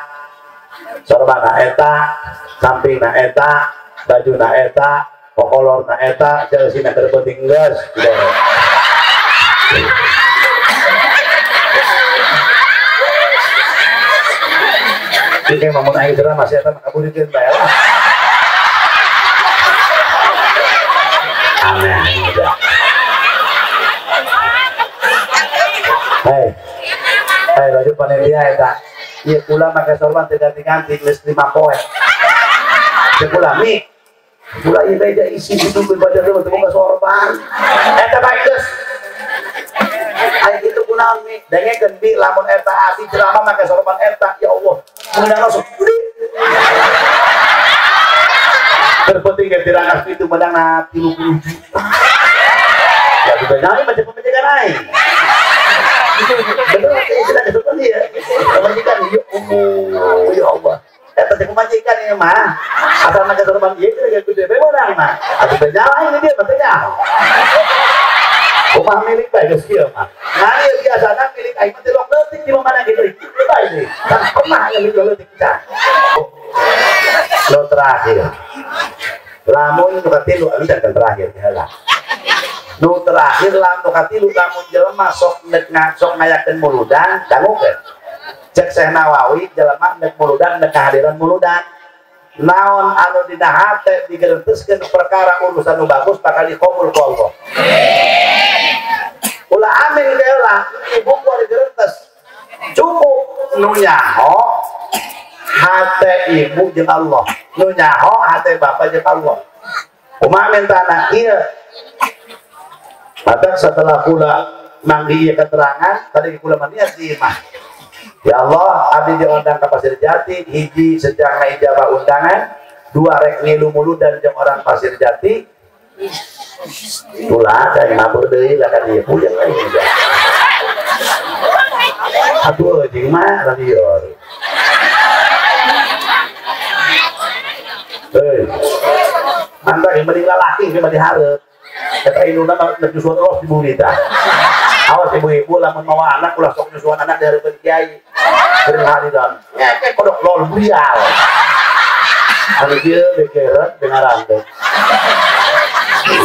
sorbana eta, sampingna eta, bajuna eta, kokolorna eta, jersina keur penting geus. Jadi mamun aing ceramah masih eta makaburikeun bae lah. Aneh aja. Hei, hei baju panitia eta. Ieu kula make sorban teu ganti-ganti geus 5 poe. Teu kula mi. Kula ieu meja isi itu baca teu boga sorban. Eta bae geus. Ai kitu kunaon mi? Dengekeun bi lamun eta abdi ceramah make sorban eta ya Allah. Meunang langsung. Terpenting ge dirangkas itu meunang na 30 juta. Ya bener macam pemajikan aing. Bener sudah kesukaan dia. Pemajikan ya Allah, ya Allah. Eta teh pemajikan ieu mah. Asal make sorban ieu teh gede meunang mah. Atuh teh nyawa ini dia mah teh nyawa. Upah milik bae geus kieu mah. Nah ieu biasana milik aing mah tilok leutik di mana gitu. Ieu bae deui. Tah pernah aya milik leutik pisan. Lo terakhir. Lamun nu katilu anu terakhir heula. Nu terakhir lamun nu katilu lamun jelema sok nek sok ngayakeun muludan dangukeun. Cek Syekh Nawawi jelema nek muludan nek kehadiran muludan. Naon anu dina hate digerenteskeun perkara urusan nu bagus bakal dikabul ku Allah. Ulah amin heula ibu ku digerentes. Cukup nu nyaho hate ibu jeung Allah. Nu nyaho hate bapa jeung Allah. Kumaha mentana ieu? Maka setelah kula manggih keterangan tadi kula maniat di imah. Ya Allah, abdi diundang ke Pasir Jati, hiji sejak ijabah undangan, dua rek ngilu muludan jeung orang Pasir Jati. Kula cai mabur deui lah kan ieu puyeng aing. Atuh jeung mah radior. Heuy. Mantap yang mending lalaki yang mending hareup. Eta induna mah nyusuan los di bumi tah. Awas ibu-ibu lamun mawa anak ulah sok nyusuan anak di hareupeun kiai. Sering hadiran. Ngeke kodok lol burial. Anu kieu bekeret dengaran teh.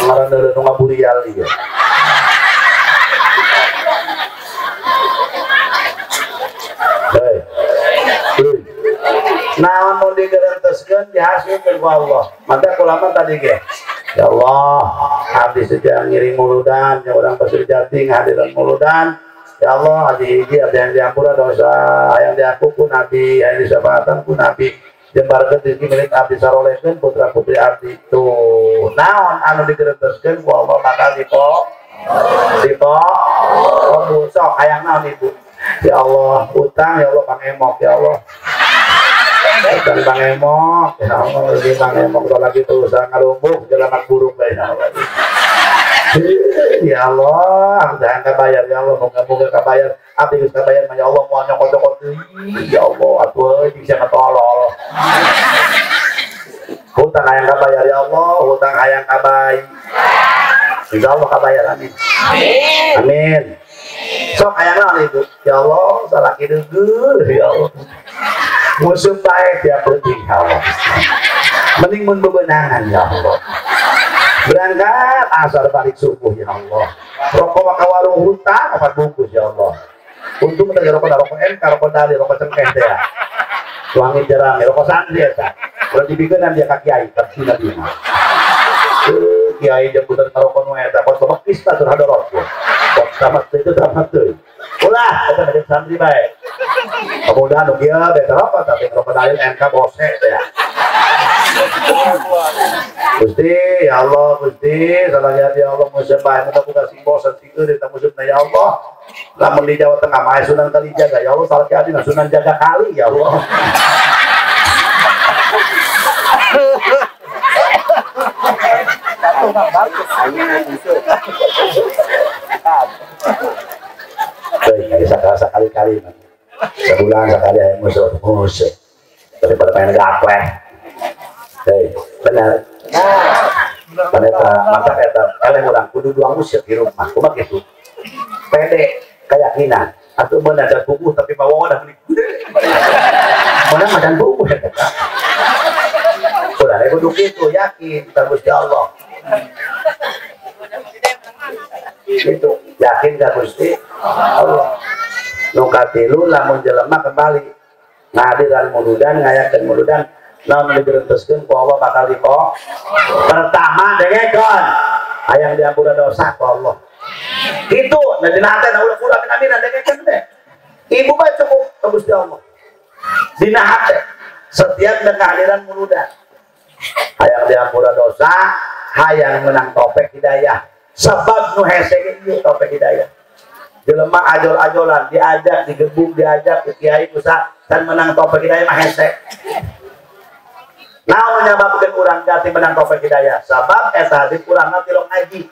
Ngaran deuleu nu ngaburial ieu. Hei. Hei. Naon mun digerenteskeun dihasilkeun ku Allah. Maka kulama tadi ge. Ya Allah, abdi sejak ngiring muludan, ya orang Pasir Jati ngahadiran muludan. Ya Allah, abdi hiji abdi yang diampura dosa, yang diaku ku nabi, yang disyafaatan ku nabi. Jembarkeun rezeki milik abdi sarolehkeun putra putri abdi. Tuh, naon anu digerenteskeun ku Allah bakal dipo. Dipo. Oh, sok hayang naon ibu? Ya Allah, utang ya Allah pangemok ya Allah. Utang pangemok, ya Allah, lebih pangemok kalau lagi tuh usaha ngalumbuk, jelamat buruk bae ya Allah. Ya Allah, jangan kabayar ya Allah, moga-moga kabayar. Abdi geus kabayar mah ya Allah moal nyokot-nyokot deui. Ya Allah, atuh bisa ngetolol. Hutang hayang kabayar ya Allah, hutang hayang kabay. Insyaallah kabayar, amin. Amin. Amin. Sok hayang naon ibu? Ya Allah, salaki deugeuh ya Allah. Musuh baik tiap penting ya Allah. Mending mun bebenangan ya Allah. Berangkat asar balik subuh ya Allah. Rokok maka warung hutang opat bungkus ya Allah. Untung tadi rokok rokok MK, rokok dali, rokok cengkeh teh ya. Wangi jerami, rokok santri eta. Ulah dibikeun dia ka kiai, ka nabi. Kiai jemputan rokok nu eta, kos bapak pista tur hadorot. Kos tamat teh itu tamat teh. Ulah, eta macam santri bae. Pemuda nu kieu beta rokok tapi rokok dalil MK bose teh ya. Gusti, ya Allah, Gusti, salah ya Allah musuh bae muga-muga sing bosan sing eureun eta musuhna ya Allah. Lamun di Jawa Tengah mah Sunan Kalijaga ya Allah, salah kiai Sunan Jaga Kali ya Allah. Heuh, sakali-kali sebulan sekali aya musuh musuh daripada main gapleh. Heuh, bener. Paneta mata eta eleh urang kudu dua musuh di rumah. Kumaha kitu? Pede keyakinan. Atuh mun ada buku tapi bawa udah beli. Mana madan buku eta. Urang kudu kitu yakin ka Gusti Allah. Itu yakin ka Gusti Allah. Nu katilu lamun jelema kembali ngadiran muludan ngayakeun muludan naon digerenteskeun ku Allah bakal dipo. Pertama dengekeun hayang diampura dosa ku Allah. Kitu nah dina hate na ulah kurang amin dengekeun teh. Ibu mah cukup ka Gusti Allah. Dina hate setiap kehadiran muludan hayang diampura dosa, hayang menang topek hidayah. Sebab nu hese ge ieu topek hidayah. Jelema ajol-ajolan diajak digebuk diajak ke kiai kusa dan menang topek hidayah mah hese. Naon nyababkeun urang gati menang topek hidayah? Sabab eta hadis urangna tilok ngaji.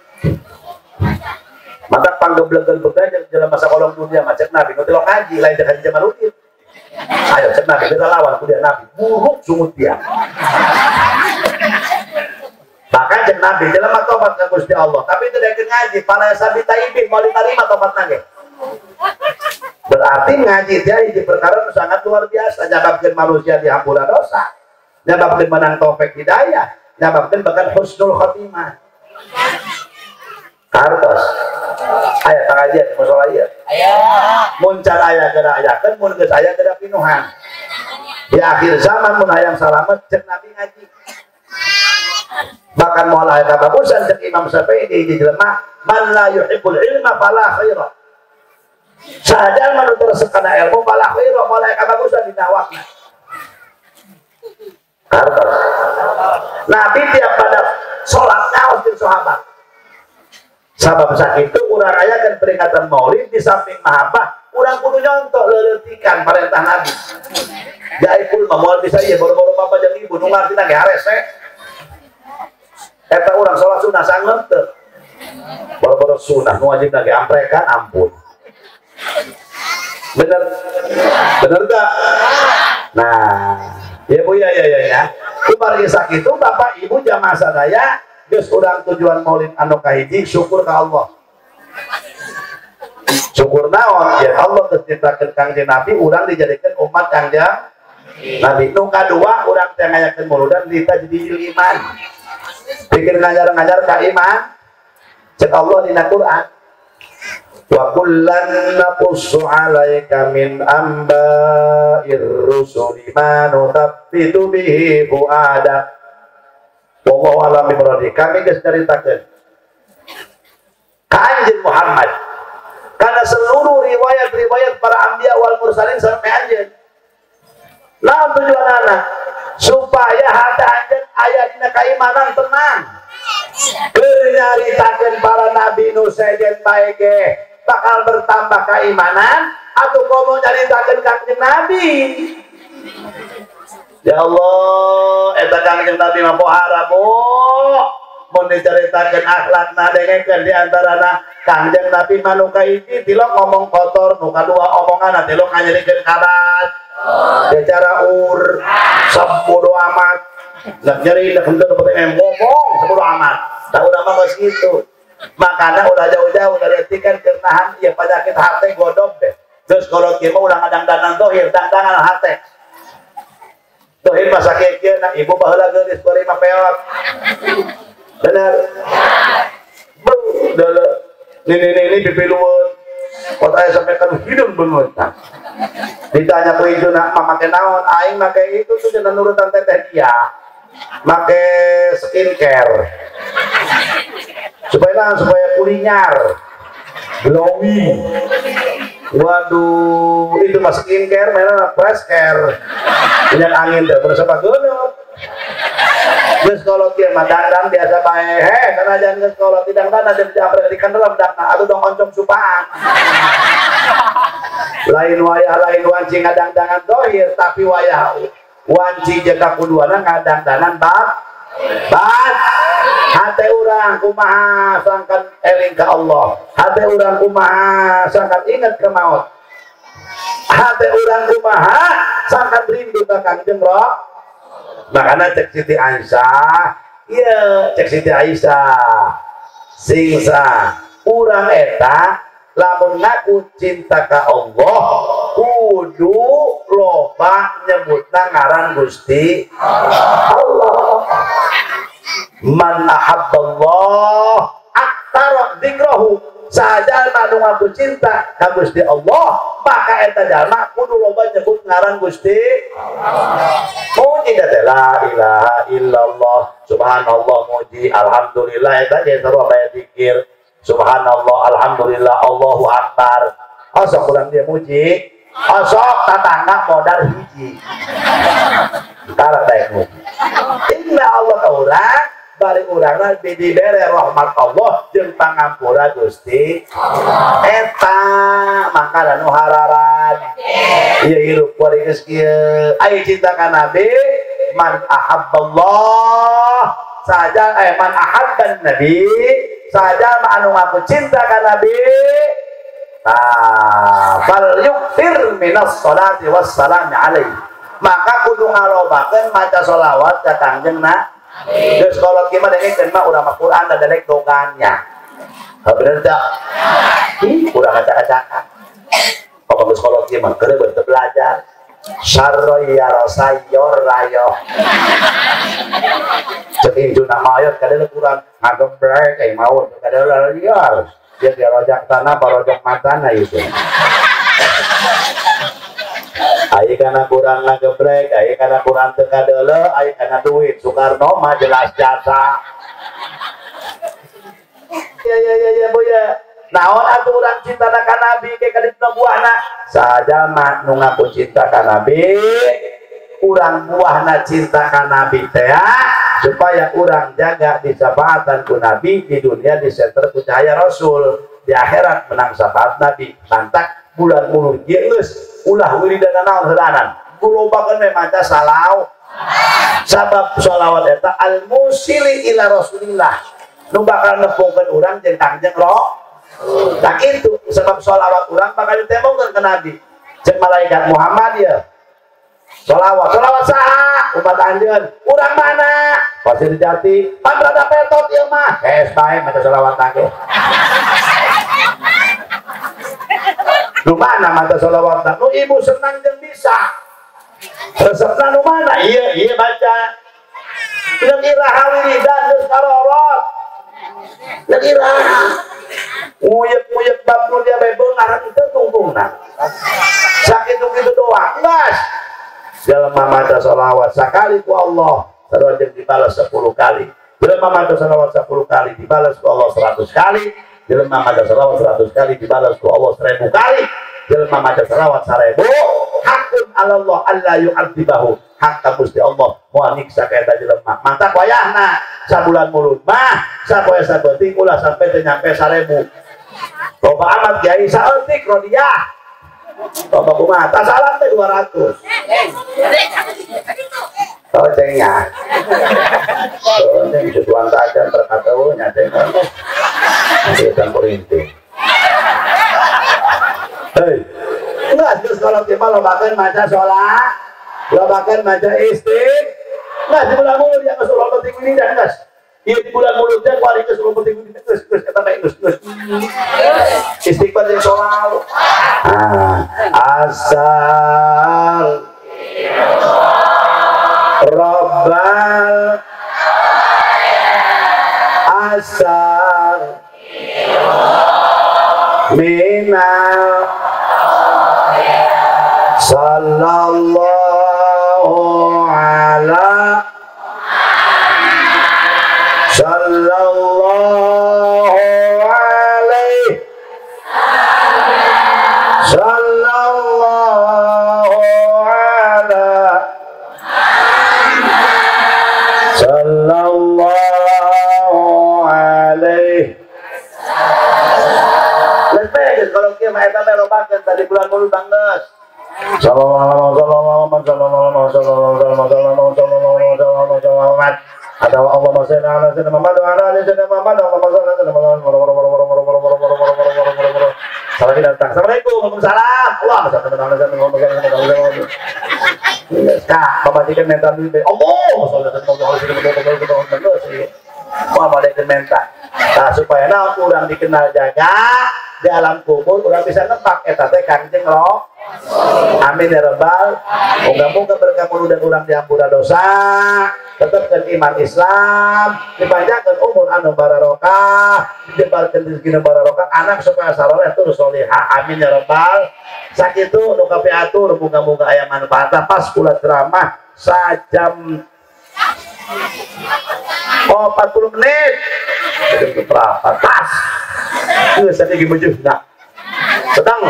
Maka panggeblegeun begaja jelema sakolong dunia mah cek Nabi nu tilok ngaji lain cek Haji Jamaluddin. Ayo cek Nabi kita lawan ku dia Nabi buruk sungut dia. Bahkan cek Nabi jelema tobat ka Gusti Allah tapi teu daekeun ngaji pala sabi taibin moal diterima tobatna ge. Berarti ngaji teh hiji perkara nu sangat luar biasa nyababkeun manusia dihampura dosa, nyababkeun menang taufik hidayah, nyababkeun bahkan husnul khotimah. Kartos aya pangajian di musola ieu. Aya. Mun can aya geura ayakeun mun geus aya geura pinuhan. Di akhir zaman mun hayang salamet cek Nabi ngaji. Bahkan moal aya kabagusan cek Imam Syafi'i di hiji jelema man la yuhibbul ilma fala khaira. Sahaja manu teu kana ilmu fala khaira moal aya kabagusan dina awakna. Kartos. Nabi tiap pada salat ngaos jeung sahabat. Sabab sakitu urang ayakeun peringatan Maulid di samping mahabbah, urang kudu nyontok leuleutikan perintah Nabi. Jaipul mah moal bisa ieu boro-boro bapa jeung ibu nu ngartina ge harese. Eta urang salat sunah sanggeut teu. Boro-boro sunah nu wajibna ge amprekan ampun. Bener? Bener teu? Nah, ya Bu ya ya ya ya. Kumargi sakitu Bapak Ibu jamaah sadaya geus urang tujuan Maulid anu kahiji syukur ka Allah. Syukur naon? Ya Allah geus nyiptakeun Kangjeng Nabi urang dijadikeun umat Kangjeng Nabi. Nu kadua urang teh ngayakeun muludan dita jadi iman. Pikir ngajar-ngajar ka iman. Cek Allah dina Quran. Wa kullan naqussu 'alaika min amba'ir rusuli ma nuthabbitu bihi fu'adak. Wallahu a'lam bimuradi. Kami geus nyaritakeun ka Anjeun Muhammad karena seluruh riwayat-riwayat para anbiya wal mursalin sampai anjeun. Naon tujuanana? Supaya hati anjeun aya dina kaimanan tenang. Keur nyaritakeun para nabi nu sejen bae ge bakal bertambah keimanan atau komo nyaritakeun Kangjeng Nabi. Ya Allah, eta Kangjeng Nabi mah pohara bu. Mun dicaritakeun akhlakna dengekeun di antarana Kangjeng Nabi mah nu kahiji tilok ngomong kotor, nu kadua omonganna tilok nganyerikeun kabat. Secara ur sabodo amat. Lah nyeri lah henteu teu ngomong sabodo amat. Tah urang mah geus kitu. Makana ulah jauh-jauh leutik kan keur nahan ieu penyakit hate godob deh. Geus kolot kieu mah ulah ngadangdanan dohir, dangdangan hate. Dohir masa kieu na ibu baheula geulis bari mah peot. Bener. Bu, deuleu. Nini pipilueun. Pot aya sampai kan hideung beungeut. Ditanya ku ijuna mah make naon? Aing make itu tuh cenah nurutan teteh dia. Make skincare. Supaya naon? Supaya kulinyar. Glowing. Waduh, itu mah skincare, mainan fresh care. Minyak angin teh beres apa geuneup. Geus kolot kieu mah dandang biasa bae. Heh, kana jangan geus kolot didangdan aja dijamret di kandelem dangna atuh dong oncom supaan. Lain wayah lain wanci ngadangdangan dohir, tapi wayah wanci jeung kakuduana ngadangdanan bab bat hate urang. urang kumaha sangkan eling ka Allah, hate urang kumaha sangkan inget ke maut, hate urang kumaha sangkan rindu ka Kangjeng Roh. Makana cek Siti Aisyah, iya cek Siti Aisyah singsa urang eta lamun ngaku cinta ka Allah kudu loba nyebutna ngaran Gusti Allah. Man ahabballah aktsara dzikrahu, sajalma nu ngaku cinta ka Gusti Allah maka eta jalma kudu loba nyebut ngaran Gusti Allah. Muji teh la ilaha illallah, subhanallah muji, alhamdulillah eta ge sarua bae zikir. Subhanallah, alhamdulillah, Allahu akbar. Osok kurang dia muji, osok tatangga modal hiji. Tara bae muji. Inna Allah ka urang, bari urangna dibere rahmat Allah jeung pangampura Gusti Allah. Eta maka nu hararan. Ieu hirup kuari geus kieu. Aya cinta ka Nabi, man ahabballah saja man ahabban nabi saja anu ngaku cinta ka Nabi, fal yukthir minas salati wassalam alaihi, maka kudu ngalobakeun maca sholawat ka Kangjeng Nabi. Geus kolot kieu mah dengekeun mah urang mah Quran da delek dogannya. Bener teu? Ih, urang kaca-kacakan. Kok geus kolot kieu mah keur teu belajar. Sarroya rosayor rayo. Cek injuna mayot kadang kurang ngagebrek eh maut kadang liar. Dia dirojak tanah, barojak matana itu. Ai kana kurang ngagebrek, ai kana kurang teu kadeuleu, ai kana duit Soekarno mah jelas jasa. Ya ya ya ya boya. Naon atuh urang cinta ka Nabi ke kadituna buahna? Sajalma nu ngaku cinta ka Nabi, urang buahna cinta ka Nabi teh supaya urang jaga disafaatan ku Nabi di dunia diseter ku cahaya Rasul, di akhirat menang syafaat Nabi. Mantak bulan mulud ieu geus ulah wiridana naon heulanan. Gulobakeun we maca salawat. Sabab salawat eta al musili ila Rasulillah. Nu bakal nepungkeun urang jeung Kangjeng Roh. Tak itu sebab sholawat urang bakal ditembongkeun ke Nabi. Cek malaikat Muhammad ya. Sholawat, sholawat saha? Umat anjeun. Urang mana? Pasir Jati. Pan rada petot ieu mah. Geus bae maca sholawat teh. Nu mana maca sholawat? Nu ibu senang jeung bisa. Resepna nu mana? Ieu ieu baca. Jeung iraha wiridan geus karorot. Jeung iraha nguyek-nguyek bab nu dia bae beungar teu tungtungna. Sakitu-kitu doang. Geus. Jelema maca sholawat sakali ku Allah sarua jeung dibalas 10 kali. Jelema maca sholawat 10 kali dibalas ku Allah 100 kali. Jelema maca sholawat 100 kali dibalas ku Allah 1000 kali. Jelema maca sholawat 1000 hakun 'alallah alla yu'adzibahu. Hak ka Gusti Allah moal nyiksa ka eta jelema. Mantak wayahna sabulan mulud mah sapoe sapenting ulah sampai teu nyampe 1000. Loba amat kiai saeutik rodiah. Loba kumaha tasalam teh 200. Oh cengnya. Oh ceng susuan saja berkata oh nya ceng. Nanti campur inti. Hei, enggak terus kalau kita lobakeun maca sholat, lobakeun maca istighfar. Enggak di bulan mulud yang geus ulah penting wiridan geus. Ieu di bulan mulud teh kuari geus ulah penting wiridan geus geus eta mah geus geus. Istighfar jeung sholat. Ah, asal Rabbal asal minal sallallahu ala sallallahu alaihi sallallahu ala sallallahu alaihi. Lebih kalau kieu mah eta mah lobakeun tadi bulan mulud banggeus. Sallallahu alaihi wasallam. Atau Allahumma shalli ala sayyidina Muhammad wa ala ali sayyidina Muhammad. Allahumma shalli ala sayyidina Muhammad. Salam datang. Assalamualaikum. Waalaikumsalam. Allah shalli ala sayyidina Muhammad. Kak, pamajikan mental duit. Allah shalli ala sayyidina Muhammad. Wah, pamajikan mental. Nah, supaya nah urang dikenal jaga di alam kubur urang bisa nebak eta teh Kangjeng Rasul. Amin ya rabbal. Moga-moga berkah dan urang diampura dosa, tetapkan iman Islam, dipanjangkan umur anu barokah, dijebarkeun rezeki anu barokah, anak supaya saleh terus solihah. Amin ya rabbal. Sakitu nu kapiatur moga-moga aya manfaatna pas kula ceramah sajam 40 menit. Berapa tas? Geus tadi gemejuh nah. Sedang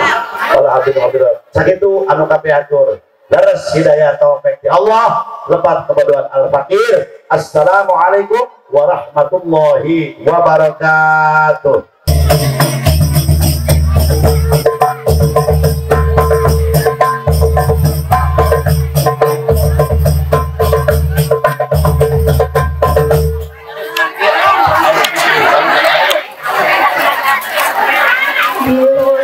alhamdulillah. Sakitu anu kapiatur. Leres hidayah taufik ya Allah, lepat kebodohan al-fakir. Assalamualaikum warahmatullahi wabarakatuh. Oh,